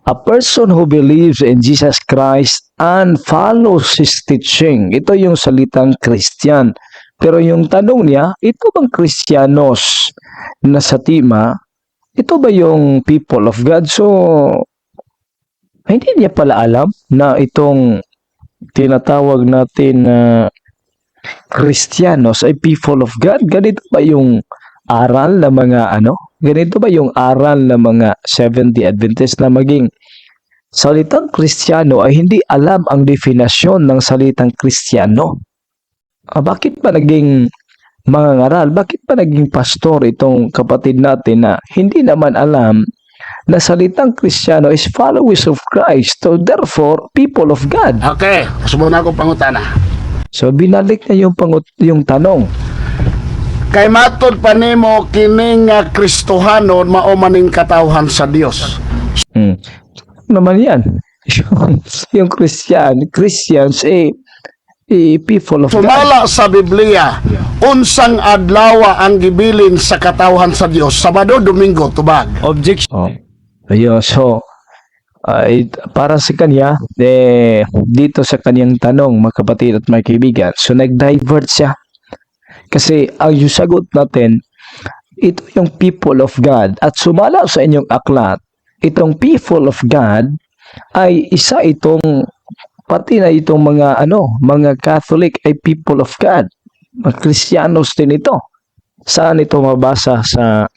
Speaker 1: A person who believes in Jesus Christ and follows His teaching. Ito yung salitang Christian. Pero yung tanong niya, ito bang Kristiyanos na sa tema, ito ba yung people of God? So, hindi niya pala alam na itong tinatawag natin na Kristiyanos ay people of God. Ganito ba yung aral ng mga ano? Ganito ba yung aral ng mga Seventh-day Adventist na maging salitang Kristiyano ay hindi alam ang definasyon ng salitang Kristiyano? Bakit pa naging mangangaral? Bakit pa naging pastor itong kapatid natin na hindi naman alam na salitang Kristiyano is followers of Christ? So therefore, people of God.
Speaker 5: Okay, subong na akong pangutana.
Speaker 1: So binalik niya yung tanong.
Speaker 5: Kay matod pa nimo kining nga Kristohanon mao maning katawhan sa Dios.
Speaker 1: Naman yan. Yung Christian, Christians, eh, Eh, people of God.
Speaker 5: Sumala sa Biblia, unsang adlaw ang gibilin sa katawhan sa Dios? Sabado, Domingo? Tubag.
Speaker 3: Objection.
Speaker 1: Oh. Ayun, so ay, para sa kanya, eh, dito sa kanyang tanong, mga kapatid at mga kaibigan, so nag-divert siya. Kasi ang yung sagot natin, ito yung people of God. At sumala sa inyong aklat, itong people of God ay isa itong pati na itong mga ano, mga Catholic ay people of God. Mga Kristiyanos din ito. Saan ito mabasa sa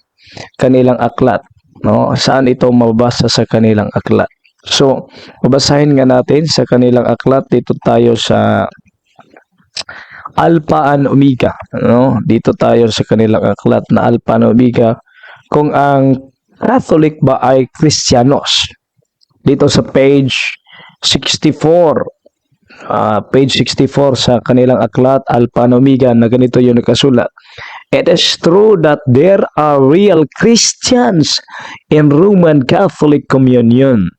Speaker 1: kanilang aklat? No? Saan ito mabasa sa kanilang aklat? So, babasahin nga natin sa kanilang aklat. Dito tayo sa Alpha and Omega, no? Dito tayo sa kanilang aklat na Alpha and Omega kung ang Catholic ba ay Kristiyanos. Dito sa page 64, page 64 sa kanilang aklat Alpha and Omega na ganito yung nakasulat. "It is true that there are real Christians in Roman Catholic Communion.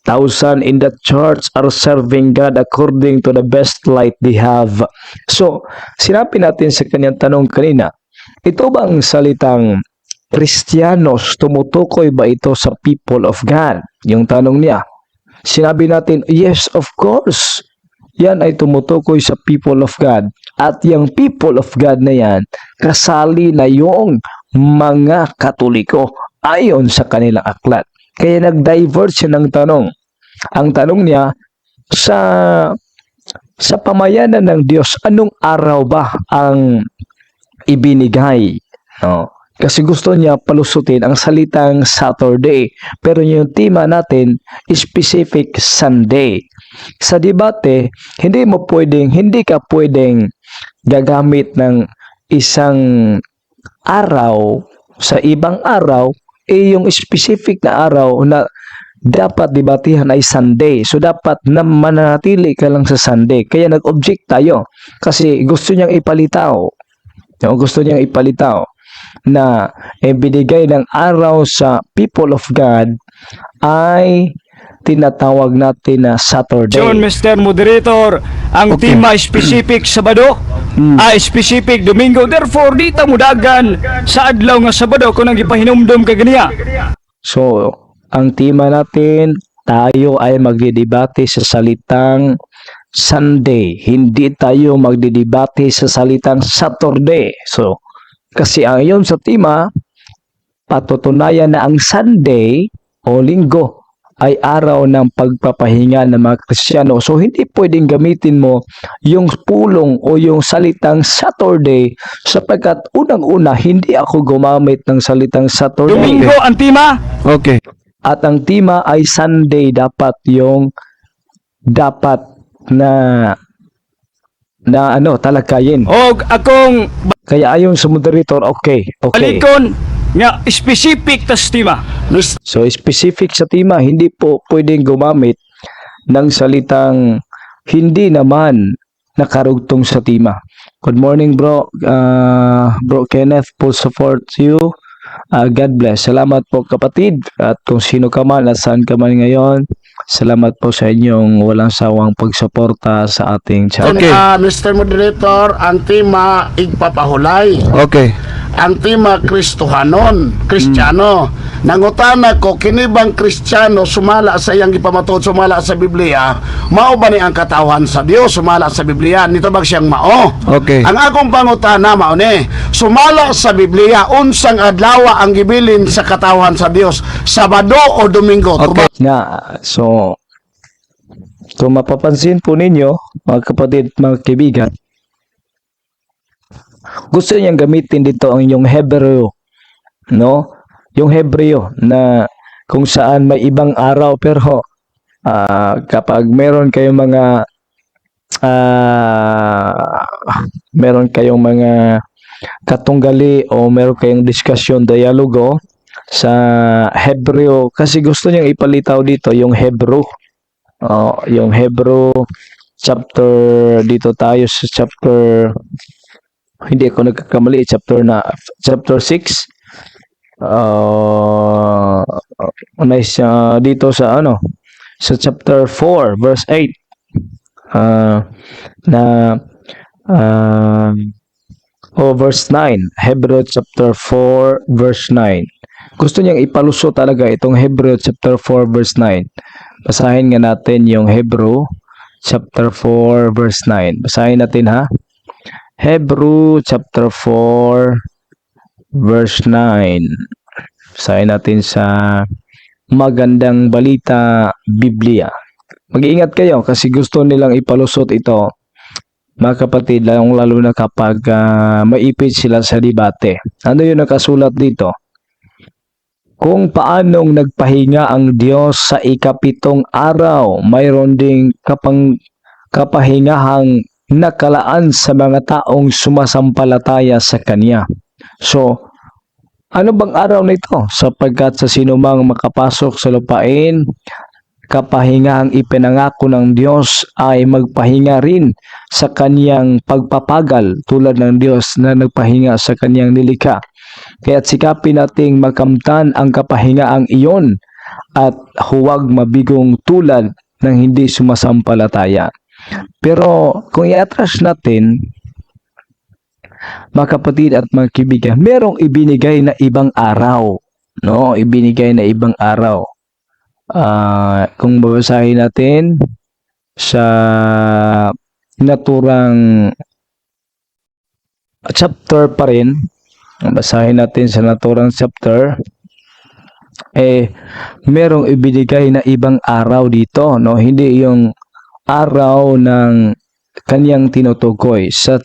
Speaker 1: Thousand in the church are serving God according to the best light they have." So, sinabi natin sa kanyang tanong kanina, ito bang salitang Kristiyanos, tumutukoy ba ito sa people of God? Yung tanong niya. Sinabi natin, yes, of course. Yan ay tumutukoy sa people of God. At yung people of God na yan, kasali na yung mga Katoliko ayon sa kanilang aklat. Kaya nag-divert siya ng tanong. Ang tanong niya, sa pamayanan ng Diyos, anong araw ba ang ibinigay? No? Kasi gusto niya palusutin ang salitang Saturday. Pero yung tema natin, specific Sunday. Sa debate, hindi ka pwedeng gagamit ng isang araw sa ibang araw, eh yung specific na araw na dapat debatihan ay Sunday. So dapat na mananatili ka lang sa Sunday. Kaya nag-object tayo kasi gusto niyang ipalitaw. No, gusto niyang ipalitaw na eh, binigay ng araw sa people of God ay tinatawag natin na Saturday.
Speaker 3: John, Mr. Moderator, ang tema specific Sabado, specific Domingo. Therefore, di ta mudagan sa adlaw nga Sabado kung ang gipahinumdom ka ganiya.
Speaker 1: So, ang tema natin, tayo ay magdidebate sa salitang Sunday. Hindi tayo magdidebate sa salitang Saturday. So, kasi ayon sa tema, patutunayan na ang Sunday o Linggo ay araw ng pagpapahinga ng mga Kristiyano. So, hindi pwedeng gamitin mo yung pulong o yung salitang Saturday sapagkat unang-una, hindi ako gumamit ng salitang Saturday.
Speaker 3: Domingo ang tema.
Speaker 4: Okay.
Speaker 1: At ang tema ay Sunday, dapat yung dapat na na ano talakayin.
Speaker 3: Og akong
Speaker 1: Kaya ayon sa moderator, okay.
Speaker 3: balikon nga specific tas tema.
Speaker 5: Mr.
Speaker 1: So specific sa tema, hindi po pwedeng gumamit ng salitang hindi naman nakarugtong sa tema. Good morning, bro. Bro Kenneth, full support to you. God bless. Salamat po, kapatid, at kung sino ka man at saan ka man ngayon. Salamat po sa inyong walang sawang pagsuporta sa ating channel.
Speaker 4: Okay.
Speaker 5: Mr. Moderator, ang tema igpapahulay. Ang tema Kristohanon, Kristiyano. Nangutana ko, kini bang Kristiyano sumala sa iyang gipamatuod sumala sa Biblia, mao ba ni ang katawhan sa Dios sumala sa Biblia? Nitubag siyang mao. Ang akong pangutana mao ni, sumala sa Biblia, unsang adlaw ang gibilin sa katawhan sa Dios, Sabado o Domingo?
Speaker 4: Okay.
Speaker 1: Nga, so kung mapapansin po ninyo, mga kapatid, mga kaibigan, gusto niyang gamitin dito ang yung Hebreo, no? Yung Hebreo na kung saan may ibang araw, pero kapag meron kayong mga katunggali o meron kayong discussion, dialogo sa Hebreo, kasi gusto niyang ipalitaw dito yung Hebrew. Oh, yung Hebrew chapter, dito tayo sa chapter, hindi ako nagkakamali, chapter na chapter 6, nice, dito sa ano, sa chapter 4 verse 8. Na oh, verse 9, Hebrew chapter 4 verse 9. Gusto niyang ipalusot talaga itong Hebrew chapter 4 verse 9. Basahin nga natin yung Hebrew chapter 4 verse 9. Basahin natin, ha. Hebrew chapter 4 verse 9. Basahin natin sa Magandang Balita Biblia. Mag-iingat kayo kasi gusto nilang ipalusot ito, mga kapatid, lalong lalo na kapag maipit sila sa debate. Ano yung nakasulat dito? Kung paanong nagpahinga ang Diyos sa ikapitong araw, mayroon ding kapahingahang nakalaan sa mga taong sumasampalataya sa Kanya. So, ano bang araw nito? Sapagkat sa sinumang makapasok sa lupain, kapahingahang ipinangako ng Diyos ay magpahinga rin sa kaniyang pagpapagal tulad ng Diyos na nagpahinga sa kaniyang nilikha. Kaya't sikapin nating makamtan ang kapahingaang iyon at huwag mabigong tulad ng hindi sumasampalataya. Pero kung i-atras natin, mga kapatid at mga kaibigan, merong ibinigay na ibang araw. No? Ibinigay na ibang araw. Kung babasahin natin sa naturang chapter pa rin, basahin natin sa naturang chapter, eh, merong ibinigay na ibang araw dito, no? Hindi yung araw ng kanyang tinutukoy. Sa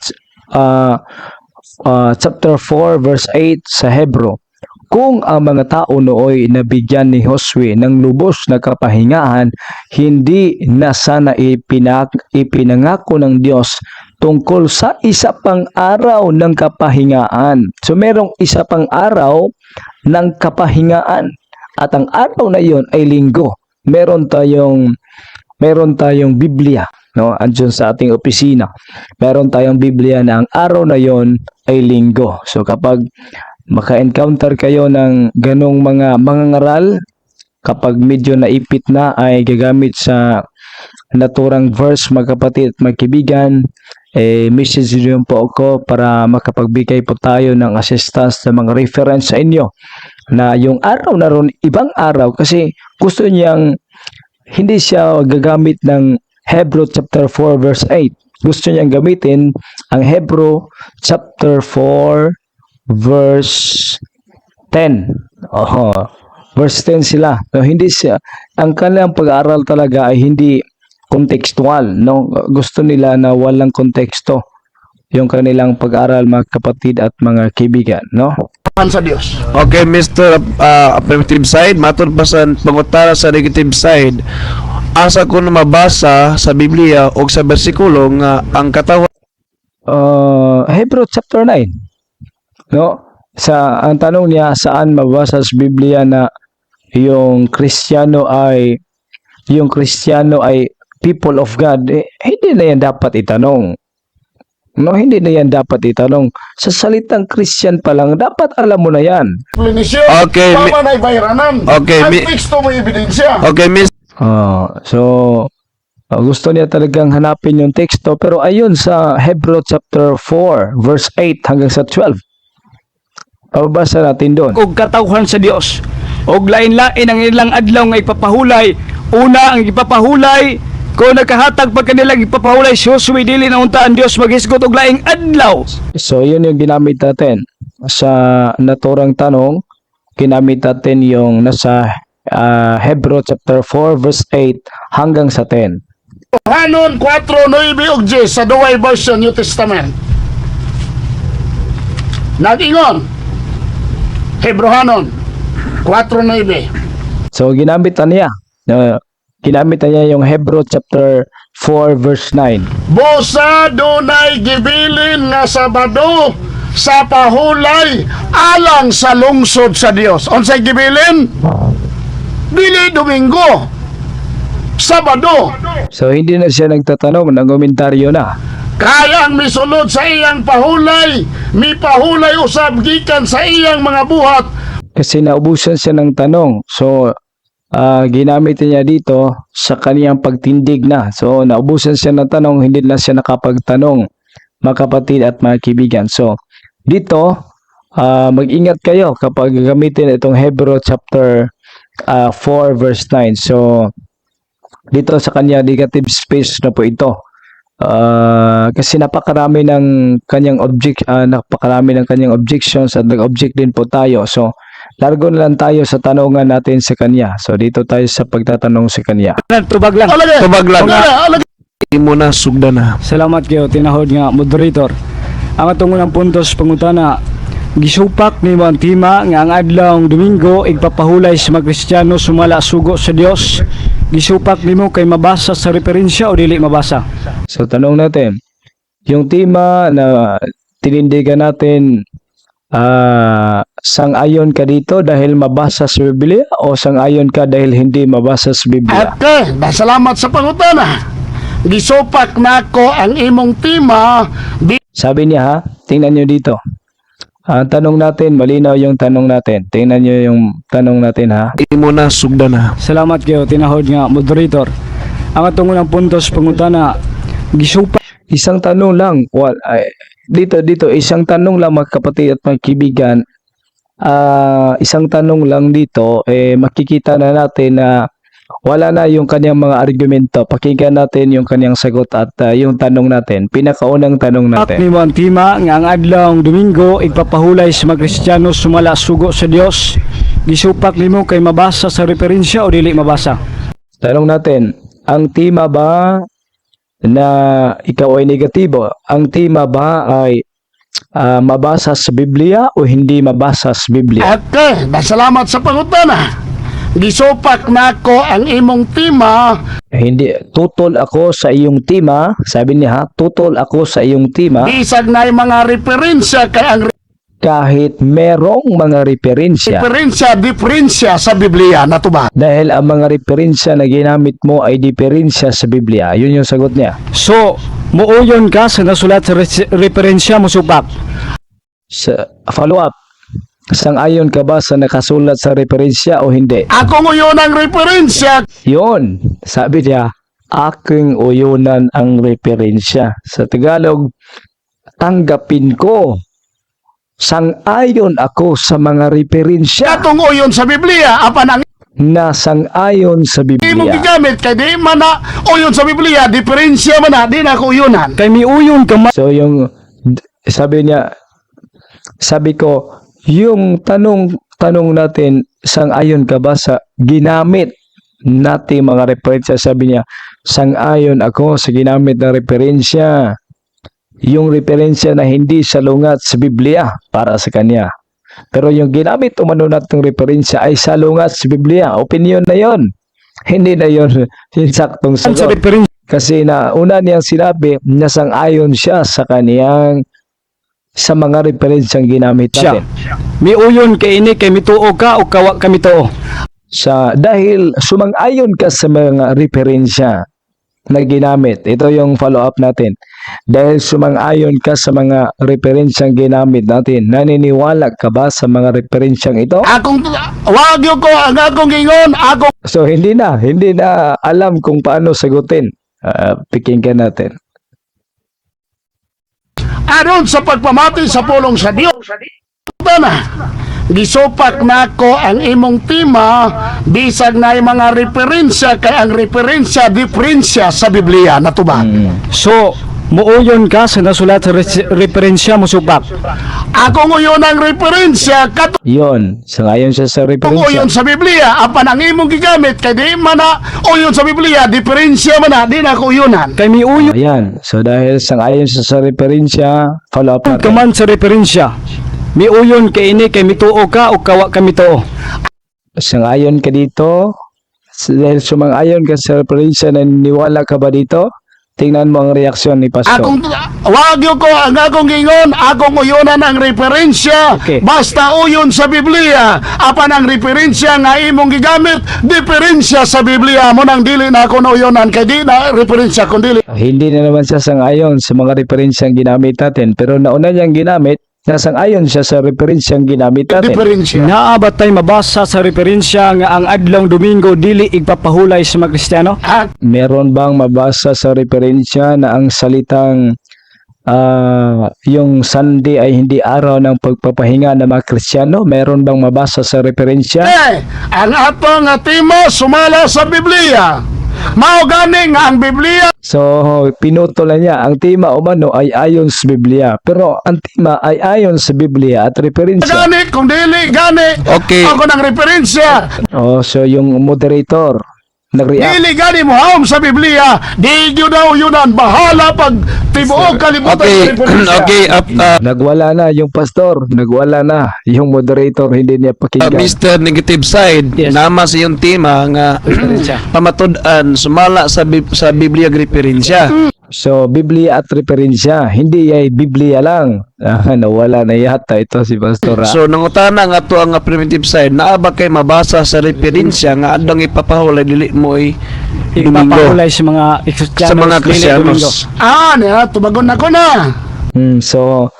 Speaker 1: chapter 4 verse 8 sa Hebrew, kung ang mga tao nooy nabigyan ni Josue ng lubos na kapahingahan, hindi na sana ipinangako ng Diyos tungkol sa isa pang araw ng kapahingaan. So merong isa pang araw ng kapahingaan at ang araw na iyon ay Linggo. Meron tayong Biblia, no? Andyan sa ating opisina. Meron tayong Biblia na ang araw na iyon ay Linggo. So kapag maka-encounter kayo ng ganong mga mangangaral, kapag medyo naipit na ay gagamit sa naturang verse, mga kapatid at mga kaibigan, eh, message niyo po ako para makapagbigay po tayo ng assistance sa mga reference sa inyo na yung araw na ron, ibang araw, kasi gusto niyang hindi siya gagamit ng Hebrew chapter 4 verse 8. Gusto niyang gamitin ang Hebrew chapter 4 verse 10. Oho. Verse 10 sila. No, hindi siya, ang kanilang pag-aaral talaga ay hindi contextual, no? Gusto nila na walang konteksto yung kanilang pag-aaral, mga kapatid at mga kaibigan, no?
Speaker 5: Sa Dios.
Speaker 4: Okay, Mr. Affirmative side, matod pa sa pangutana sa negative side. Asa ko na mabasa sa Biblia o sa bersikulo nga ang katawan
Speaker 1: Hebrew chapter 9. No? Sa ang tanong niya, saan mabasa sa Biblia na yung Kristiyano ay people of God, eh, hindi na yan dapat itanong. No, hindi na yan dapat itanong. Sa salitang Christian pa lang, dapat alam mo na yan.
Speaker 5: Explanation.
Speaker 4: Okay.
Speaker 5: Pa man ay bayranan.
Speaker 4: Okay,
Speaker 5: Ang teksto mo ebidensya.
Speaker 4: Okay, Mr.
Speaker 1: Oh, so gusto niya talagang hanapin yung teksto, pero ayun sa Hebrew chapter 4 verse 8 hanggang sa 12. Pababasa natin doon.
Speaker 3: Og katawhan sa Dios. Og lain-lain ang ilang adlaw nga ipapahulay. Una ang ipapahulay, kung nakahatag pa kanilang ipapahulay si Josue, dili na unta ang Dios maghisgot og laing adlaw.
Speaker 1: So yun yung ginamit natin sa naturang tanong, ginamit natin yung nasa Hebrew chapter 4 verse 8 hanggang sa 10.
Speaker 5: Hanon 4, 9 ug 10 sa Douay Version New Testament. Nag-ingon. Hebrohanon 4:9.
Speaker 1: So ginamit na niya. Ginamit na niya yung Hebrew chapter 4 verse 9.
Speaker 5: Busa dunay gibilin nga Sabado sa pahulay alang sa lungsod sa Dios. Unsay gibilin? Dili Domingo. Sabado.
Speaker 1: So hindi na siya nagtatanong, nagkomentaryo na.
Speaker 5: Kaya ang misulod sa iyang pahulay, mipahulay usab gikan sa iyang mga buhat.
Speaker 1: Kasi naubusan siya ng tanong. So Ginamit niya dito sa kaniyang pagtindig na. So naubusan siya ng tanong, hindi na siya nakapagtanong, mga kapatid at mga kaibigan. So dito, mag-ingat kayo kapag gamitin itong Hebrew chapter 4 verse 9. So dito sa kanya, negative space na po ito. Kasi napakarami ng kanyang objections at nag-object din po tayo. So largo na lang tayo sa tanungan natin sa kanya. So dito tayo sa pagtatanong sa kanya.
Speaker 3: Tubag lang.
Speaker 5: Alagi.
Speaker 2: Tubag lang.
Speaker 5: Alagi, alagi.
Speaker 2: Imo na, sugda na.
Speaker 3: Salamat kayo, tinahod nga moderator. Ang atong unang puntos pangutana, gisupak nimo ang tema nga ang adlawng Domingo igpapahulay sa mga Kristiyano sumala sugo sa Dios. Gisupak nimo kay mabasa sa referensya o dili mabasa?
Speaker 1: So tanong natin, yung tema na tinindigan natin, sang-ayon ka dito dahil mabasa sa Biblia o sang-ayon ka dahil hindi mabasa sa Biblia?
Speaker 5: Okay, salamat sa pangutana. Gisupak nako ang imong tema
Speaker 1: Sabi niya ha, tingnan niyo dito. Ang tanong natin, malinaw yung tanong natin. Tingnan niyo yung tanong natin ha.
Speaker 2: Imo na, sugda na.
Speaker 3: Salamat kayo, tinahod nga moderator. Ang atong unang puntos pangutana, gisupak
Speaker 1: Isang tanong lang, well, ay, dito dito isang tanong lang, mga kapatid at mga kaibigan. Isang tanong lang dito eh, makikita na natin na wala na yung kanyang mga argumento. Pakinggan natin yung kanyang sagot at yung tanong natin. Pinakaunang tanong natin.
Speaker 3: nimo ang tema nga ang adlawng Domingo igpapahulay sa mga Kristiyano sumala sugo sa Dios. Gisupak nimo kay mabasa sa referensya o dili mabasa?
Speaker 1: Tanong natin, ang tema ba na ikaw ay negatibo, ang tema ba ay mabasa sa Biblia o hindi mabasa sa Biblia?
Speaker 5: Okay, salamat sa pangutana. Gisupak nako ang imong tema
Speaker 1: Eh, hindi, tutol ako sa iyong tema, sabi niya ha, tutol ako sa iyong tema
Speaker 5: bisag na mga referensya kay ang
Speaker 1: kahit merong mga referensya.
Speaker 5: referensya diferensya sa Biblia natuba.
Speaker 1: Dahil ang mga referensya na ginamit mo ay diferensya sa Biblia. Yun yung sagot niya.
Speaker 3: So, muuyon ka sa nasulat sa referensya mo supak?
Speaker 1: Sa follow up, sang-ayon ka ba sa nakasulat sa referensya o hindi?
Speaker 5: Ako ngayon ang referensya
Speaker 1: Yun, sabi niya, aking uyunan ang referensya. Sa Tagalog, tanggapin ko. Sang-ayon ako sa mga referensya
Speaker 5: katong uyon sa Biblia apan ang
Speaker 1: na sang-ayon sa
Speaker 5: imong
Speaker 1: Biblia.
Speaker 5: gigamit kay di man na uyon sa Biblia, diferensya man na, di na ako uyunan.
Speaker 3: Kay miuyon ka man
Speaker 1: So yung sabi niya, sabi ko, yung tanong tanong natin, sang-ayon ka ba sa ginamit nating mga referensya? Sabi niya, sang-ayon ako sa ginamit na referensya. Yung referensya na hindi salungat sa Biblia para sa kanya. Pero yung ginamit umano nating referensya ay salungat sa Biblia. Opinion na yon. Hindi na yon yung saktong
Speaker 3: sa
Speaker 1: sagot.
Speaker 3: referensya.
Speaker 1: Kasi na una niyang sinabi na sang-ayon siya sa mga referensyang ginamit natin.
Speaker 3: Miuyon kay ini kay mituo ka o kawa ka mituo?
Speaker 1: Sa dahil sumang-ayon ka sa mga referensya na ginamit. Ito yung follow-up natin. Dahil sumang-ayon ka sa mga referensyang ginamit natin, naniniwala ka ba sa mga referensyang ito?
Speaker 5: Akong wag gyud ko ang akong gingon, akong
Speaker 1: So hindi na alam kung paano sagutin. Pakinggan natin.
Speaker 5: Aron sa pagpamati sa pulong sa Dios. Tana. Gisupak nako ang imong tema bisag na mga referensya kay ang referensya diferensya sa Biblia natuba.
Speaker 3: So, muuyon ka sa nasulat sa referensya mo supak?
Speaker 5: Ako ngayon ang referensya katong
Speaker 1: Yon, sang-ayon siya sa referensya.
Speaker 5: uyon sa Biblia apan ang imong gigamit kay di man na uyon sa Biblia, diferensya man na, di na ako uyunan.
Speaker 3: Kay miuyon
Speaker 1: Ayan. So dahil sang-ayon siya sa referensya, follow up
Speaker 3: ka
Speaker 1: natin.
Speaker 3: man sa referensya. Miuyon kay ini kay mituo ka o kawa ka mituo?
Speaker 1: Sang-ayon ka dito, dahil sumang-ayon ka sa referensya, naniniwala ka ba dito? Tingnan mo ang reaksyon ni Pastor.
Speaker 5: Akong wag gyud ko ang akong gingon, akong uyunan ang referensya basta uyon sa Biblia apan ang referensya nga imong gigamit diferensya sa Biblia mo nang dili na ako nauyonan kay di na referensya kun dili
Speaker 1: Hindi na naman siya sang-ayon sa mga referensyang ginamit natin, pero nauna niyang ginamit Nasang-ayon siya sa referensyang ginamit natin.
Speaker 5: Diferensya.
Speaker 3: Naa ba tay mabasa sa referensya nga ang adlong Domingo dili igpapahulay sa mga Kristiyano?
Speaker 5: Ah,
Speaker 1: Meron bang mabasa sa referensya na ang salitang yung Sunday ay hindi araw ng pagpapahinga ng mga Kristiyano? Meron bang mabasa sa referensya?
Speaker 5: Eh, ang ato nga tema sumala sa Biblia. Mao gani nga ang Biblia
Speaker 1: So, pinutol na niya. Ang tema umano ay ayon sa Biblia. Pero ang tema ay ayon sa Biblia at referensya.
Speaker 5: Gani kung dili gani. Ako ng referensya.
Speaker 1: Oh, so yung moderator nag-react.
Speaker 5: Dili gani mo haom sa Biblia. Di gyud daw yunan bahala pag tibuok kalibutan sa referensya.
Speaker 4: Okay,
Speaker 1: Nagwala na yung pastor, nagwala na yung moderator, hindi niya pakinggan.
Speaker 4: Mr. Negative Side, nama sa iyong tema nga pamatud-an sumala sa Biblia ug referensya.
Speaker 1: So, Biblia at referensya, hindi ay Biblia lang. Ah, nawala na yata ito si Pastor.
Speaker 4: So nangutana nga to ang affirmative side, naa ba kay mabasa sa referensya nga adang ipapahulay dili mo ay Domingo
Speaker 3: Igpapahulay sa mga Kristiyanos
Speaker 4: sa mga
Speaker 3: dili Domingo.
Speaker 4: Kristiyanos?
Speaker 5: Ah, niya tubagon na ko na.
Speaker 1: So,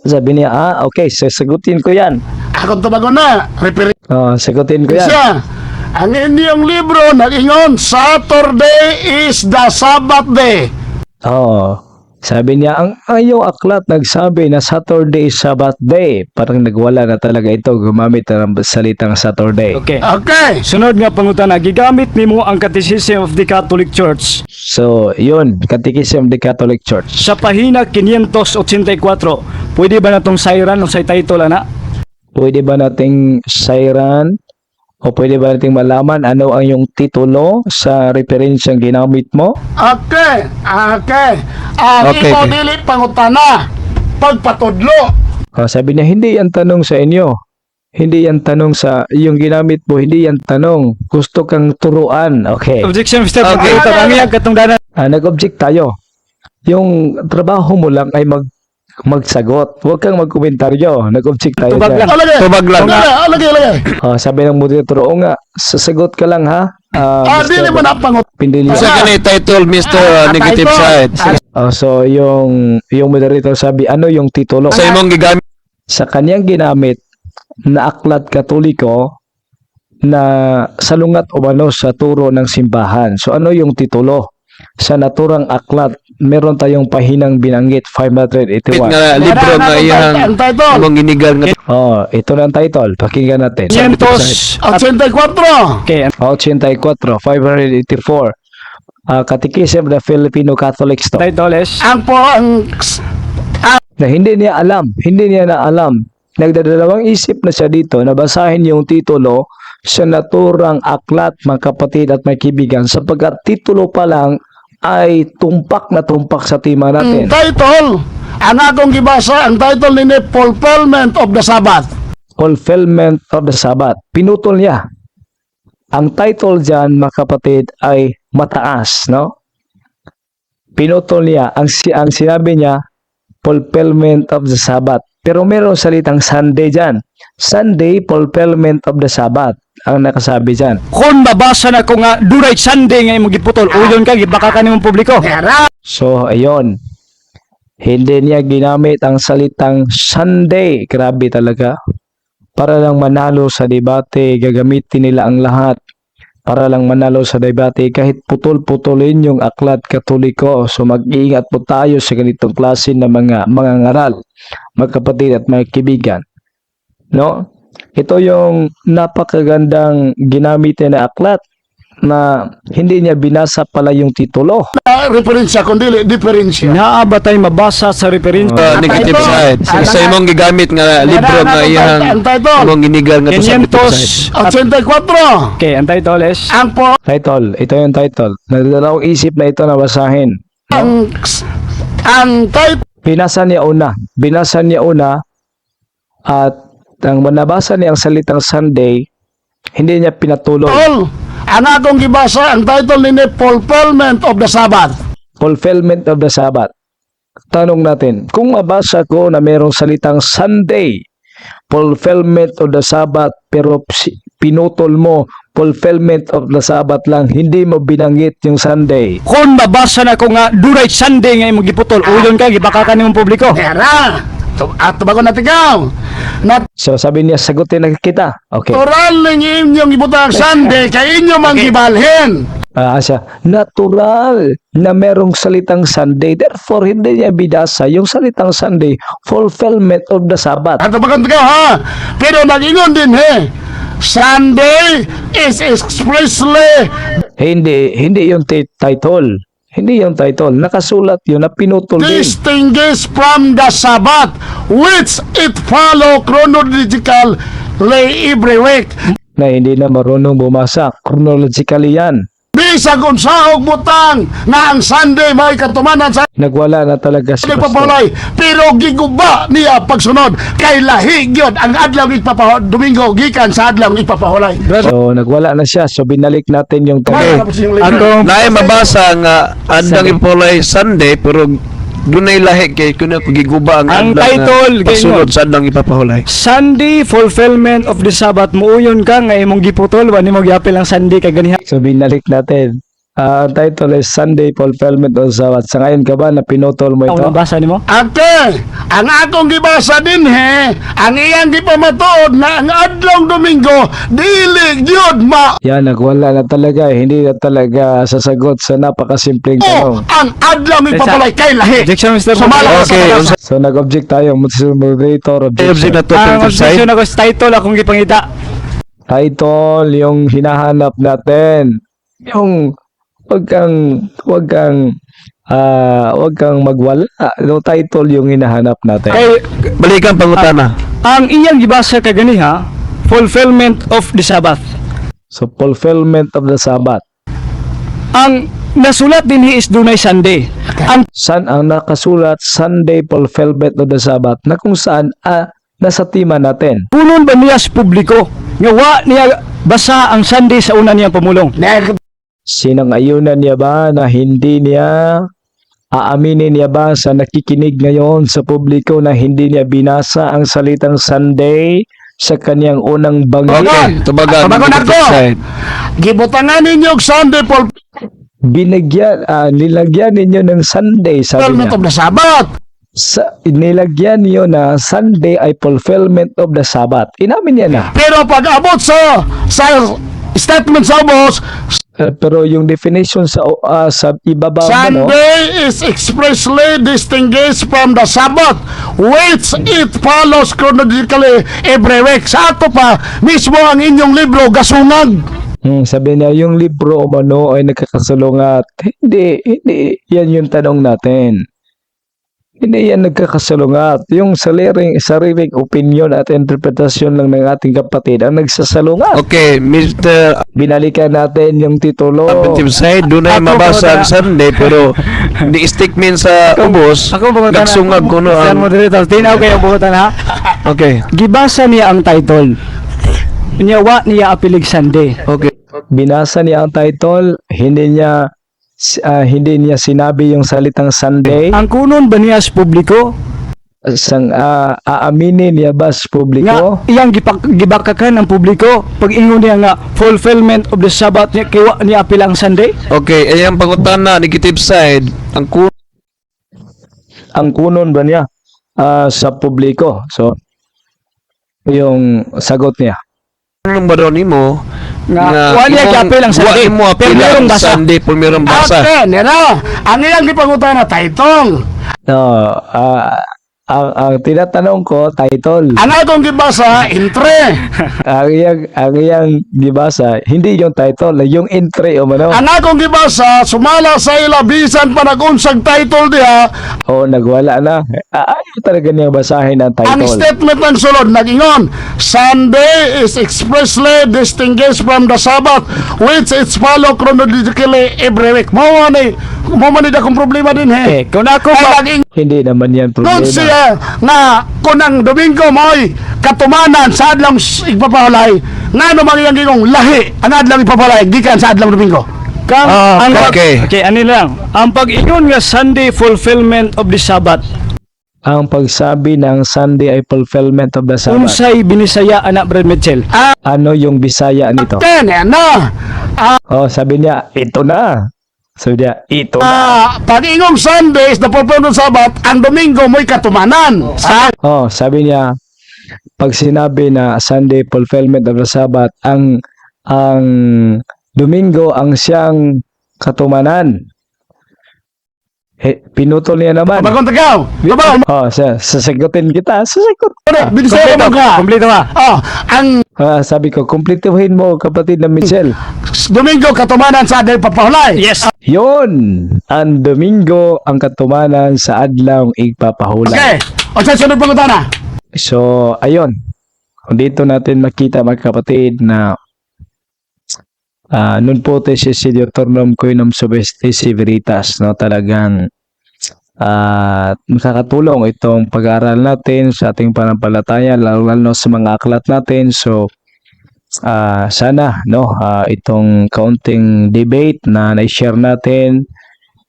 Speaker 1: sabi niya, ah, okay, so sagutin ko yan.
Speaker 5: Ako tubagon na. Referensya.
Speaker 1: Oh, sagutin ko yan.
Speaker 5: Ang inyong libro nag-ingon Saturday is the Sabbath day.
Speaker 1: Oo. Sabi niya, ang iyong aklat nagsabi na Saturday is Sabbath day. Parang nagwala na talaga ito, gumamit na ng salitang Saturday.
Speaker 3: Okay.
Speaker 5: Okay.
Speaker 3: Sunod nga pangutana, gigamit nimo ang Catechism of the Catholic Church
Speaker 1: So, yun, Catechism of the Catholic Church.
Speaker 3: sa pahina 584. Pwede ba natong sayran o say title ana?
Speaker 1: Pwede ba nating sayran o pwede ba nating malaman ano ang yung titulo sa referensyang ginamit mo?
Speaker 5: Okay. Okay. Ang imo dili pangutana pagpatudlo.
Speaker 1: Oh, sabi niya, hindi yan tanong sa inyo. Hindi yan tanong sa yung ginamit mo, hindi yan tanong. Gusto kang turuan. Okay.
Speaker 3: Objection, Mr.
Speaker 4: Okay.
Speaker 3: Moderator. Ang iyang katungdanan.
Speaker 1: Ah, nag-object tayo. Yung trabaho mo lang ay magsagot. Huwag kang magkomentaryo. Nag-object tayo
Speaker 3: Tubag
Speaker 1: dyan.
Speaker 3: lang.
Speaker 5: Alagay.
Speaker 4: Tubag lang.
Speaker 5: Alagay, alagay, alagay.
Speaker 1: Oh, sabi ng moderator, oo nga, sasagot ka lang ha. Ah,
Speaker 5: Ah,
Speaker 1: Mr.
Speaker 5: dili man ang pangutana.
Speaker 1: Pindilio.
Speaker 4: Sa gani title, Mr. Negative
Speaker 5: title.
Speaker 4: Side?
Speaker 1: Oh, so yung moderator sabi, ano yung titulo?
Speaker 4: Sa imong gigamit
Speaker 1: Sa kanyang ginamit na aklat Katoliko na salungat umano sa turo ng simbahan. So ano yung titulo? Sa naturang aklat, meron tayong pahinang binanggit, 581.
Speaker 4: nga libro nga iyang
Speaker 5: Ang title.
Speaker 4: imong ginigal nga
Speaker 1: Oh, ito na ang title. Pakinggan natin.
Speaker 3: 500
Speaker 5: 84.
Speaker 3: Okay.
Speaker 1: 84, 584. Catechism of the Filipino Catholics to.
Speaker 3: Title is
Speaker 5: Ang po ang
Speaker 1: Na hindi niya alam, hindi niya na alam. Nagdadalawang isip na siya dito na basahin yung titulo sa naturang aklat, mga kapatid at mga kaibigan, sapagkat titulo pa lang ay tumpak na tumpak sa tema natin.
Speaker 5: Title, ang akong gibasa, ang title nini Fulfillment of the Sabbath.
Speaker 1: Fulfillment of the Sabbath. Pinutol niya. Ang title dyan, mga kapatid, ay mataas, no? Pinutol niya. Ang sinabi niya, fulfillment of the Sabbath. Pero meron salitang Sunday dyan. Sunday, fulfillment of the Sabbath. Ang nakasabi dyan.
Speaker 3: Kung mabasa na ko nga dunay Sunday nga imong giputol, uyon ka gibaka ka nimong publiko.
Speaker 5: Era.
Speaker 1: So, ayun. Hindi niya ginamit ang salitang Sunday. Grabe talaga. Para lang manalo sa debate, gagamitin nila ang lahat. Para lang manalo sa debate, kahit putol-putulin yung aklat Katoliko. So, mag-iingat po tayo sa ganitong klase ng mga ngaral, mga kapatid at mga kaibigan. No? Ito yung napakagandang ginamit niya na aklat na hindi niya binasa pala yung titulo.
Speaker 5: Referensya kundi diferensya.
Speaker 3: Naa ba tay mabasa sa referensya
Speaker 4: negative
Speaker 5: title.
Speaker 4: side? Sa imong gigamit nga libro nga iyang
Speaker 5: Ang title.
Speaker 4: imong ginigal nga to sa negative side.
Speaker 3: 500
Speaker 5: 84.
Speaker 3: Okay, ang title is
Speaker 5: Ang po
Speaker 1: Title, ito yung title. Nagdadalawang isip na ito na basahin.
Speaker 5: ang title
Speaker 1: Binasa niya una. Binasa niya una at ang nabasa niya ang salitang Sunday, hindi niya pinatuloy.
Speaker 5: Ang akong gibasa, ang title nini Fulfillment of the Sabbath.
Speaker 1: Fulfillment of the Sabbath. Tanong natin, kung mabasa ko na merong salitang Sunday, fulfillment of the Sabbath, pero pinutol mo, fulfillment of the Sabbath lang, hindi mo binanggit yung Sunday.
Speaker 3: Kung mabasa na ko nga dunay Sunday nga imong giputol, uyon ka gibaka ka nimong publiko.
Speaker 5: Era. At tubagon natin ikaw.
Speaker 1: So sabi niya, sagutin na kita. Okay.
Speaker 5: Natural ning inyong ibutang Sunday kay inyo mang gibalhin.
Speaker 1: Siya, natural na merong salitang Sunday. Therefore, hindi niya binasa yung salitang Sunday, fulfillment of the Sabbath.
Speaker 5: At tubagon ka ha. Pero nag-ingon din he. Sunday is expressly
Speaker 1: Hindi, hindi yung title. Hindi yung title. Nakasulat yun na pinutol din.
Speaker 5: distinguished from the Sabbath, which it follow chronologically every week.
Speaker 1: Na hindi na marunong bumasa. Chronologically yan.
Speaker 5: Bisag unsaog butang nga ang Sunday may katumanan sa
Speaker 1: Nagwala na talaga si Pastor.
Speaker 5: nagpapahulay, pero giguba niya pagsunod kay lahi gyud ang adlaw igpapaho Domingo gikan sa adlaw igpapahulay.
Speaker 1: So, nagwala na siya. So, binalik natin yung tanong.
Speaker 3: Akong
Speaker 2: Naay mabasa nga adlaw ipulay Sunday, pero dunay lahi kay kuno giguba ang
Speaker 3: Ang
Speaker 2: adlaw nga
Speaker 3: title,
Speaker 2: pagsunod
Speaker 3: gayon.
Speaker 2: sa adlaw ipapahulay.
Speaker 3: Sunday fulfillment of the Sabbath, muuyon ka nga imong giputol, wa nimo giapil ang Sunday kay ganiha.
Speaker 1: So, binalik natin. Ang title is Sunday Fulfillment of Sabbath. Sa ngayon ka ba na pinutol mo
Speaker 3: Ako
Speaker 1: ito?
Speaker 3: nabasa nimo?
Speaker 5: Ate, ang akong gibasa dinhe, ang iyang gipamatuod na ang adlaw Domingo dili gyud ma
Speaker 1: Yan, nagwala na talaga eh. Hindi na talaga sasagot sa napakasimpleng tanong.
Speaker 5: ang adlaw ipapahulay kay lahi.
Speaker 3: Objection, Mr.
Speaker 5: Sumala ka sa
Speaker 2: Okay,
Speaker 5: pag-asa.
Speaker 1: So, nag-object tayo. Mr. Moderator,
Speaker 2: Object
Speaker 1: objection.
Speaker 2: na to
Speaker 3: Ang
Speaker 2: affirmative side.
Speaker 3: objection ako sa title akong gipangita.
Speaker 1: Title, yung hinahanap natin. Yung wag kang magwala. No title yung hinahanap natin.
Speaker 3: Kay
Speaker 2: Balikan pangutana.
Speaker 3: ang iyang gibasa kaganiha, fulfillment of the Sabbath.
Speaker 1: So, fulfillment of the Sabbath.
Speaker 3: Ang nasulat dinhi is dunay Sunday. Ang
Speaker 1: San ang nakasulat Sunday fulfillment of the Sabbath na kung saan nasa tema natin.
Speaker 3: punon ba niya sa publiko nga wa niya basa ang Sunday sa una niyang pamulong?
Speaker 1: Sinang-ayunan niya ba na hindi niya aaminin niya ba sa nakikinig ngayon sa publiko na hindi niya binasa ang salitang Sunday sa kanyang unang banggit?
Speaker 2: Okay, tubagan
Speaker 5: Tubagon
Speaker 2: negative
Speaker 5: ako.
Speaker 2: side.
Speaker 5: Gibutangan ninyo og Sunday
Speaker 1: Nilagyan ninyo ng Sunday, sabi
Speaker 5: fulfillment
Speaker 1: niya.
Speaker 5: of the Sabbath.
Speaker 1: Nilagyan niyo na Sunday ay fulfillment of the Sabbath. Inamin niya na.
Speaker 5: Pero pag abot sa statement sa boss,
Speaker 1: Pero yung definition sa ibaba mo, no?
Speaker 5: Sunday is expressly distinguished from the Sabbath, which it follows chronologically every week. Sa ato pa, mismo ang inyong libro, gasungag.
Speaker 1: Sabi niya, yung libro umano ay nagkakasalungat. Hindi, hindi yan yung tanong natin. Hindi yan nagkakasalungat. Yung sariling opinion at interpretasyon lang ng ating kapatid ang nagsasalungat.
Speaker 2: Okay, Mr.
Speaker 1: Binalikan natin yung titulo.
Speaker 2: Affirmative side, dunay
Speaker 3: Ako,
Speaker 2: mabasa ang
Speaker 3: pangutana.
Speaker 2: Sunday, pero di statement sa ubos
Speaker 3: Ako pangutana.
Speaker 2: nagsungag kuno
Speaker 3: Mr.
Speaker 2: ang
Speaker 3: Moderator, tinaw kayo pangutana ha.
Speaker 2: Okay.
Speaker 3: Gibasa niya ang title. Niya wa niya apilig Sunday.
Speaker 2: Okay.
Speaker 1: Binasa niya ang title, hindi niya sinabi yung salitang Sunday.
Speaker 3: Ang kunon ba niya sa publiko
Speaker 1: Aaminin niya ba sa
Speaker 3: nga
Speaker 1: publiko?
Speaker 3: iyang gibakakan ang publiko pag ingon niya nga fulfillment of the Sabbath niya kay wa niya apil ang Sunday?
Speaker 2: Okay, ay ang pangutana negative side, ang kuno
Speaker 1: Ang kunon ba niya sa publiko? So, yung sagot niya.
Speaker 2: ba daw nimo
Speaker 3: Nga, wa niya giapil ang Sunday.
Speaker 2: Wa mo apil
Speaker 3: Pero merong
Speaker 2: ang
Speaker 3: basa.
Speaker 2: Sunday, pero merong basa.
Speaker 5: Ate, nila, ang iyang gipangutana title.
Speaker 1: No, ang tinatanong ko, title.
Speaker 5: Ang akong gibasa, entry.
Speaker 1: Ang iyang gibasa, hindi yung title, yung entry o mano.
Speaker 5: Ang akong gibasa, sumala sa ila bisan pa nagunsag title diha,
Speaker 1: O nagwala na. Ayaw talaga niyang basahin ang
Speaker 5: ang
Speaker 1: title.
Speaker 5: statement ng sulod nag-ingon, Sunday is expressly distinguished from the Sabbath, which is follow chronologically every week. Mao man ni akong problema din he.
Speaker 3: Eh, kung ako
Speaker 5: Kay
Speaker 3: ba
Speaker 5: nag-ingon
Speaker 1: Hindi naman yan problema.
Speaker 5: siya nga kung ang Domingo mo'y katumanan sa adlaw igpapahulay, ngano man iyang gingong lahi ang adlaw igpapahulay gikan sa adlaw Domingo.
Speaker 3: Kang, ang
Speaker 2: okay.
Speaker 3: Okay, ano lang. Ang pag-ingon nga Sunday fulfillment of the Sabbath.
Speaker 1: Ang pagsabi ng Sunday ay fulfillment of the Sabbath.
Speaker 3: Unsay binisaya anak, Brad Mitchell?
Speaker 1: Ano yung Bisaya nito?
Speaker 5: Ten, na.
Speaker 1: Oh, sabi niya, ito na. So niya, ito na.
Speaker 5: Ah, pag-ingong Sunday is the fulfillment of Sabbath, ang Domingo mo'y katumanan. Sa
Speaker 1: Oh, sabi niya, pag sinabi na Sunday fulfillment of the Sabbath, ang Domingo ang siyang katumanan. Eh, pinutol niya naman.
Speaker 5: Bagong tagaw. Babaw,
Speaker 1: Oh, sasagutin kita, sasagot.
Speaker 5: Binisaya mo ka.
Speaker 3: Kompleto ba?
Speaker 5: Oh, ang
Speaker 1: Ah, sabi ko, kumpletuhin mo, kapatid na Mitchell.
Speaker 5: Domingo katumanan sa adlaw papahulay.
Speaker 3: Yes.
Speaker 1: Yon, ang Domingo ang katumanan sa adlaw igpapahulay.
Speaker 5: Okay. O sa sunod pangutana.
Speaker 1: So, ayun. Dito natin makita, mga kapatid, na non potest esse diuturnom qui non subestisse veritas, no? Talagang makakatulong itong pag-aaral natin sa ating pananampalataya, lalo lalo sa mga aklat natin. So sana, no, itong kaunting debate na na-share natin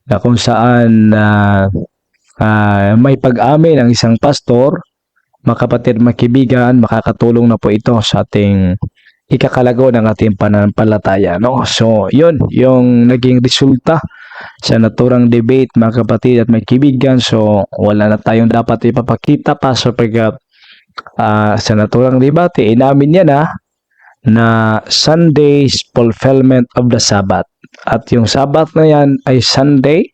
Speaker 1: na kung saan may pag-amin ang isang pastor, mga kapatid, mga kaibigan, makakatulong na po ito sa ating ikakalago ng ating pananampalataya, no? So, yun, yung naging resulta sa naturang debate, mga kapatid at mga kaibigan. So, wala na tayong dapat ipapakita pa sapagkat sa naturang debate, inamin niya na na Sunday's fulfillment of the Sabbath. At yung Sabbath na yan ay Sunday.